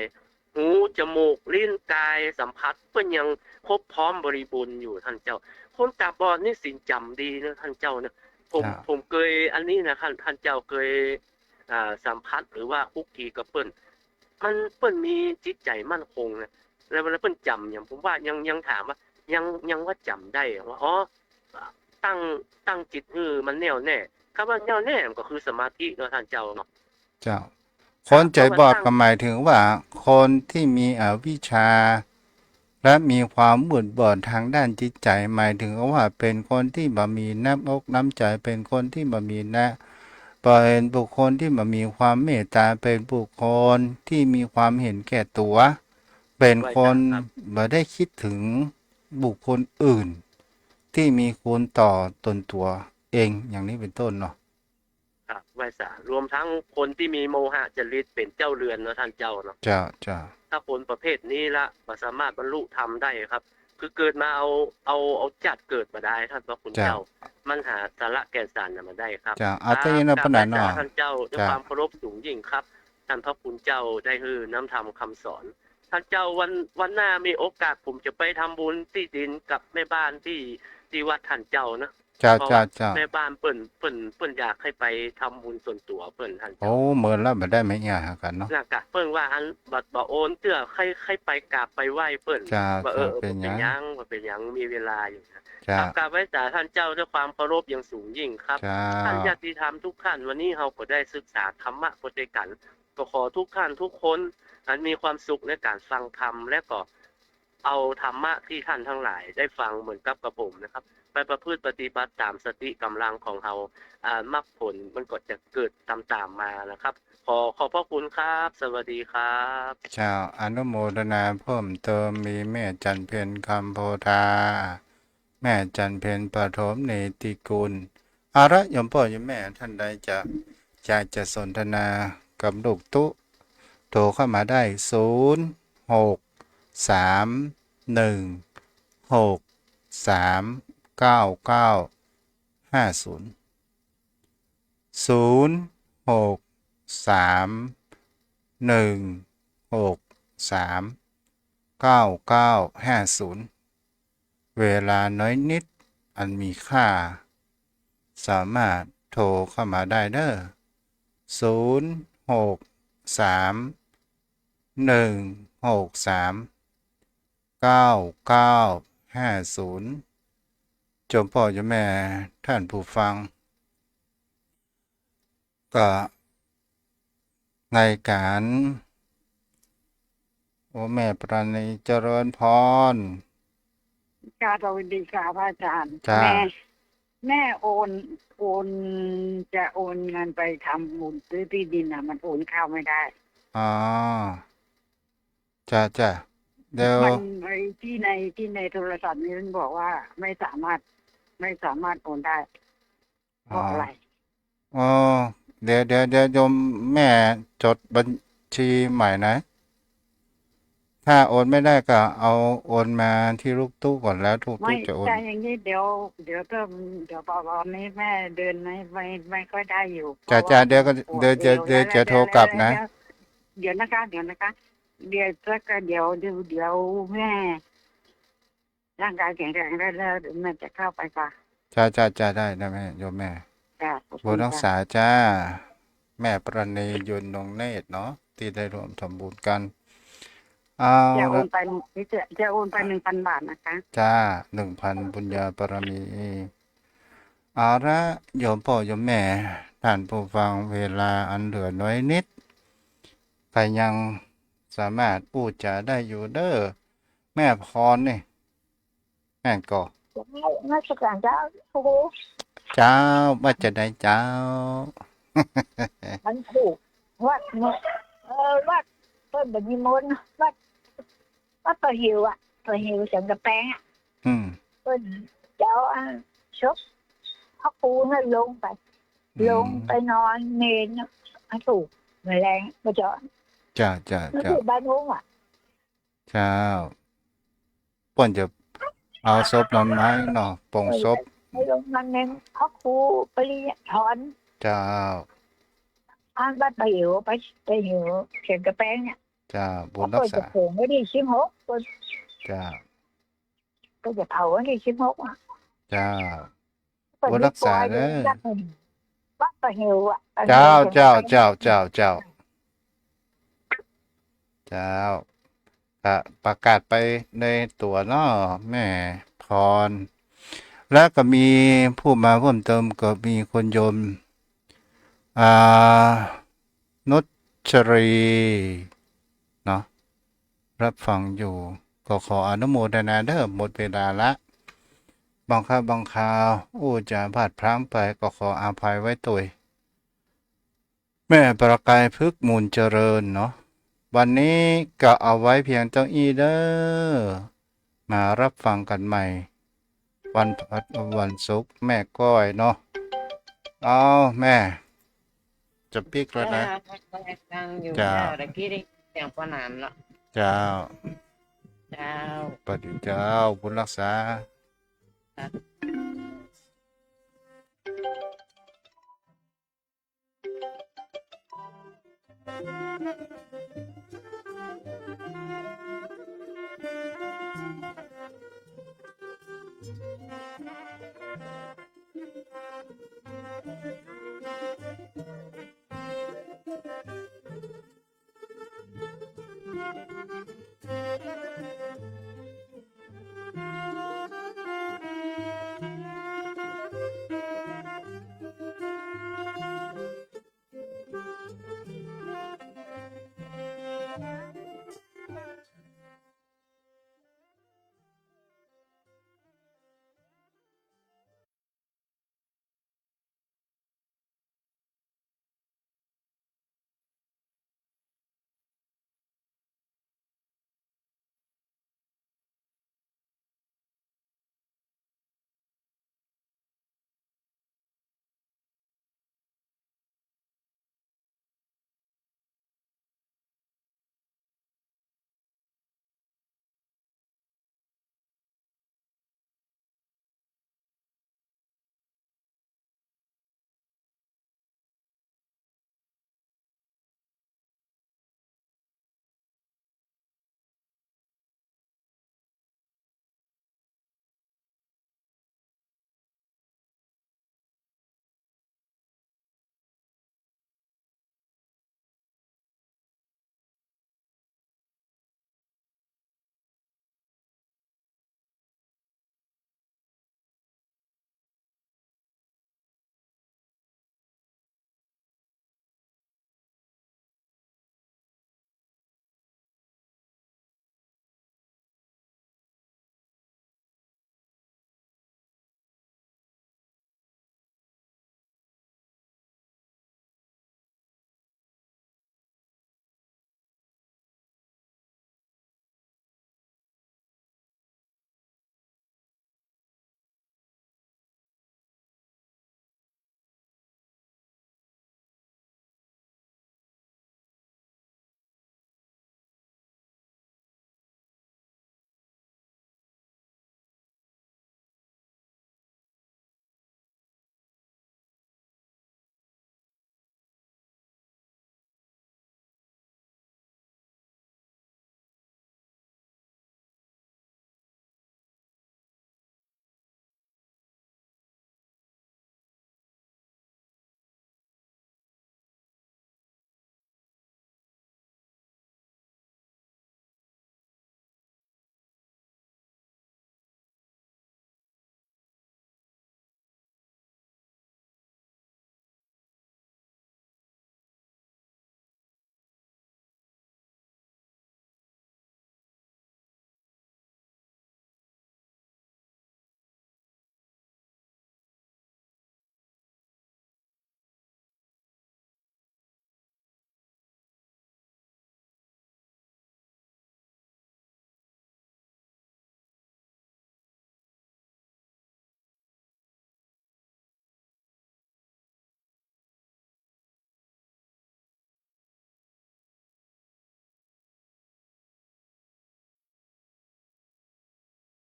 หู จมูก ลิ้น ก๋าย สัมผัส เปิ้นยังครบพร้อมบริบูรณ์อยู่ต้านเจ้า คนต๋าบอดนี่ศีลจ๋ำดีเนาะต้านเจ้าเนาะ ผม ผมเกยอันนี้นะ ต้าน ต้านเจ้าเกย อ่า สัมผัสหรือว่าคลุกคลีกับเปิ้น มัน เปิ้นมีจิตใจ๋มั่นคงนะ แล้ว แล้วเปิ้นจ๋ำหยัง ผมว่ายัง ยังถามว่า ยัง ยังว่าจ๋ำได้ว่า อ๋อ ตั้ง ตั้งจิตหื้อมันแน่วแน่ คำว่าแน่วแน่มันก็คือสมาธิเนาะต้านเจ้าเนาะ เจ้า คนใจ๋บอดก็หมายถึงว่าคนตี้มีอวิชชา และมีความมืดบอดตางด้านจิตใจ๋ หมายถึงว่าเป๋นคนตี้บ่มีน้ำอกน้ำใจ๋ เป๋นคนตี้บ่มีนะ เป๋นบุคคลตี้บ่มีความเมตต๋า เป๋นบุคคลตี้มีความเห็นแก่ตั๋ว เป๋นคนบ่ได้กึ๊ดเถิงบุคคลอื่นตี้มีคุณต่อต๋นตั๋วเอง อย่างนี้เป๋นต้นเนาะ ครับ ไหว้สา รวมตึงคนตี้มีโมหะจริตเป๋นเจ้าเรือนเนาะต้านเจ้าเนาะ เจ้า เจ้า ถ้าคนประเภทนี้ละบ่สามารถบรรลุธรรมได้ครับ คือเกิดมาเอา เอา เอาจัดเกิดบ่ได้ต้านพระคุณเจ้า เจ้า มันหาสาระแก่นสารน่ะบ่ได้ครับ เจ้า เอา ครับ เต้าอี้นะ กราบ ปะหนาน ไหว้สา เนาะ ต้านเจ้า ด้วย เจ้า ความเคารพสูงยิ่งครับ ต้านพระคุณเจ้าได้หื้อน้ำธรรมคำสอน ต้านเจ้า วัน วันหน้ามีโอกาสผมจะไปทำบุญตี้ดินกับแม่บ้านตี้ ตี้วัดต้านเจ้านะ เจ้า เพราะว่า เจ้า เจ้า แม่บ้านเปิ้น เปิ้น เปิ้นอยากหื้อไปทำบุญส่วนตั๋วเปิ้นต้านเจ้า โอ้ เมินแล้วบ่ได้มาเยียะหากั๋นเนาะ นั่นกะ เปิ้นว่าอันบ่ บ่โอนเตื้อ ใค่ ใค่ไปกราบไปไหว้เปิ้น เจ้า ว่า เออ เจ้า เออ เป๋นหยัง บ่เป๋นหยัง บ่เป๋นหยัง มีเวลาอยู่นะ เจ้า ครับ กราบไหว้สาต้านเจ้าด้วยความเคารพอย่างสูงยิ่งครับ เจ้า ต้านญาติธรรมทุกท่าน วันนี้เฮาก็ได้ศึกษาธรรมะไปตวยกั๋น ก็ขอทุกท่านทุกคน อันมีความสุขในก๋านฟังธรรม และก็ เอาธรรมะตี้ท่านตังหลายได้ฟังเหมือนกับกระผมนะครับ ไปประพฤติปฏิบัติต๋ามสติก๋ำลังของเฮา อ่า มรรคผลมันก็จะเกิดต๋ามๆ มานะครับ ขอขอบพระคุณครับ สวัสดีครับ เจ้า อนุโมทนาเพิ่มเติม มีแม่จันเพ็ญ คำโพธา แม่จันเพ็ญ ปฐมเนติกุล เอาละ โยมป้อโยมแม่ท่านใดจะ อยากจะสนทนากับลูกตุ๊ โทรเข้ามาได้ ศูนย์ หก สาม หนึ่ง หก สาม เก้า เก้า ห้า ศูนย์ ศูนย์ หก สาม หนึ่ง หก สาม เก้า เก้า ห้า ศูนย์ เวลาน้อยนิดอันมีค่า สามารถโทรเข้ามาได้เด้อ ศูนย์ หก สาม หนึ่ง หก สาม เก้า เก้า ห้า ศูนย์ โยมป้อโยมแม่ท่านผู้ฟัง ก็รายก๋าน โอ้ แม่ปราณี เจริญพร ค่ะ สวัสดีค่ะพระอาจารย์ จ้า แม่ แม่โอน โอน จะโอนเงินไปทำบุญซื้อตี้ดินน่ะ มันโอนเข้าไม่ได้ อ๋อ จ้า จ้า เดี๋ยว มัน ไอ้ที่ใน ที่ในโทรศัพท์นี้มันบอกว่าไม่สามารถ ไม่สามารถโอนได้ เพราะอะไร อ๋อ เดี๋ยว เดี๋ยว เดี๋ยวโยมแม่จดบัญชีใหม่นะ ถ้าโอนไม่ได้ก็เอาโอนมาที่ลูกตุ๊ก่อน แล้วลูกตุ๊จะโอน ไม่ ใช่ อย่างนี้ เดี๋ยว เดี๋ยวก็ เดี๋ยวตอนนี้แม่เดินไม่ ไม่ ไม่ค่อยได้อยู่ จ้า เพราะว่า จ้า เดี๋ยวก็ ปวด เดี๋ยวจะ เอว เดี๋ยวจะ แล้ว โทรกลับนะ แล้ว เดี๋ยวนะคะ เดี๋ยวนะคะ เดี๋ยวสัก เดี๋ยว เดี๋ยว เดี๋ยวแม่ ร่างกายแข็งแรงได้แล้ว เดี๋ยวแม่จะเข้าไปค่ะ จ้า จ้า จ้า ได้ ได้แม่ โยมแม่ จ้า ขอบคุณ บุญรักษา ค่ะ จ้า แม่ปราณี ยุนนงเนตรเนาะ ที่ได้ร่วมทำบุญกัน เอา จะโอน ละ ไป จะ จะโอนไป หนึ่งพัน บาทนะคะ จ้า หนึ่งพัน บุญญาบารมี เอาละ โยมป้อโยมแม่ ท่านผู้ฟัง เวลาอันเหลือน้อยนิด ก็ยังสามารถอู้จ๋าได้อยู่เด้อ แม่พรนี่ แม่นก่อ เจ้า นมัสก๋านเจ้า โอ้โห เจ้า ว่าจะได้เจ้า มันถูก วัดเนี่ย เออ วัด ปิ้นไปนิมนต์วัด วัดป่าหิวอะ ป่าหิวสันกำแปงอะ อืม ปิ้นจะเอา อ่า ศพพระครูนั่นลงไป อืม ลงไปนอนเมรุอะ ถูก แมลงมาเจาะ จ้า จ้า ถูก จ้า บ้านโน้นอะ เจ้า เปิ้นจะเอาศพนอนไม้เนาะ ปลงศพ เออ ไปลงนอนเมรุ พระครูปริยธร เจ้า อ่านวัดป่าหิว ไป ป่าหิวสันกำแปงเนี่ย เจ้า บุญรักษา เปิ้นจะเผาวันตี้สิบหก เปิ้น เจ้า เปิ้นจะเผาวันตี้สิบหกอะ เจ้า เปิ้น บุญรักษาเด้อ วัดป่าหิวอะ เจ้า เจ้า เจ้า เจ้า เจ้า เจ้า ก็ประกาศไปในตั๋วเนาะ แม่พร แล้วก็มีผู้มาเพิ่มเติม ก็มีคุณโยม อ่า นุชรี เนาะ รับฟังอยู่ ก็ขออนุโมทนาเด้อ หมดเวลาละ บางครั้งบางคราว อู้จ๋าพลาดพลั้งไป ก็ขออภัยไว้ตวย แม่ประกายพฤกษ์ มูลเจริญเนาะ วันนี้ก็เอาไว้เพียงเต้าอี้เด้อ มารับฟังกันใหม่ วันพุธ วันศุกร์ แม่ก้อยเนาะ เอาแม่ จะปิ๊กแล้วนะ เจ้า ฟังอยู่ เจ้า เจ้า ตะกี้ได้ยินเสียงป้อหนามเนาะ เจ้า เจ้า ปฏิเจ้า บุญรักษา ครับ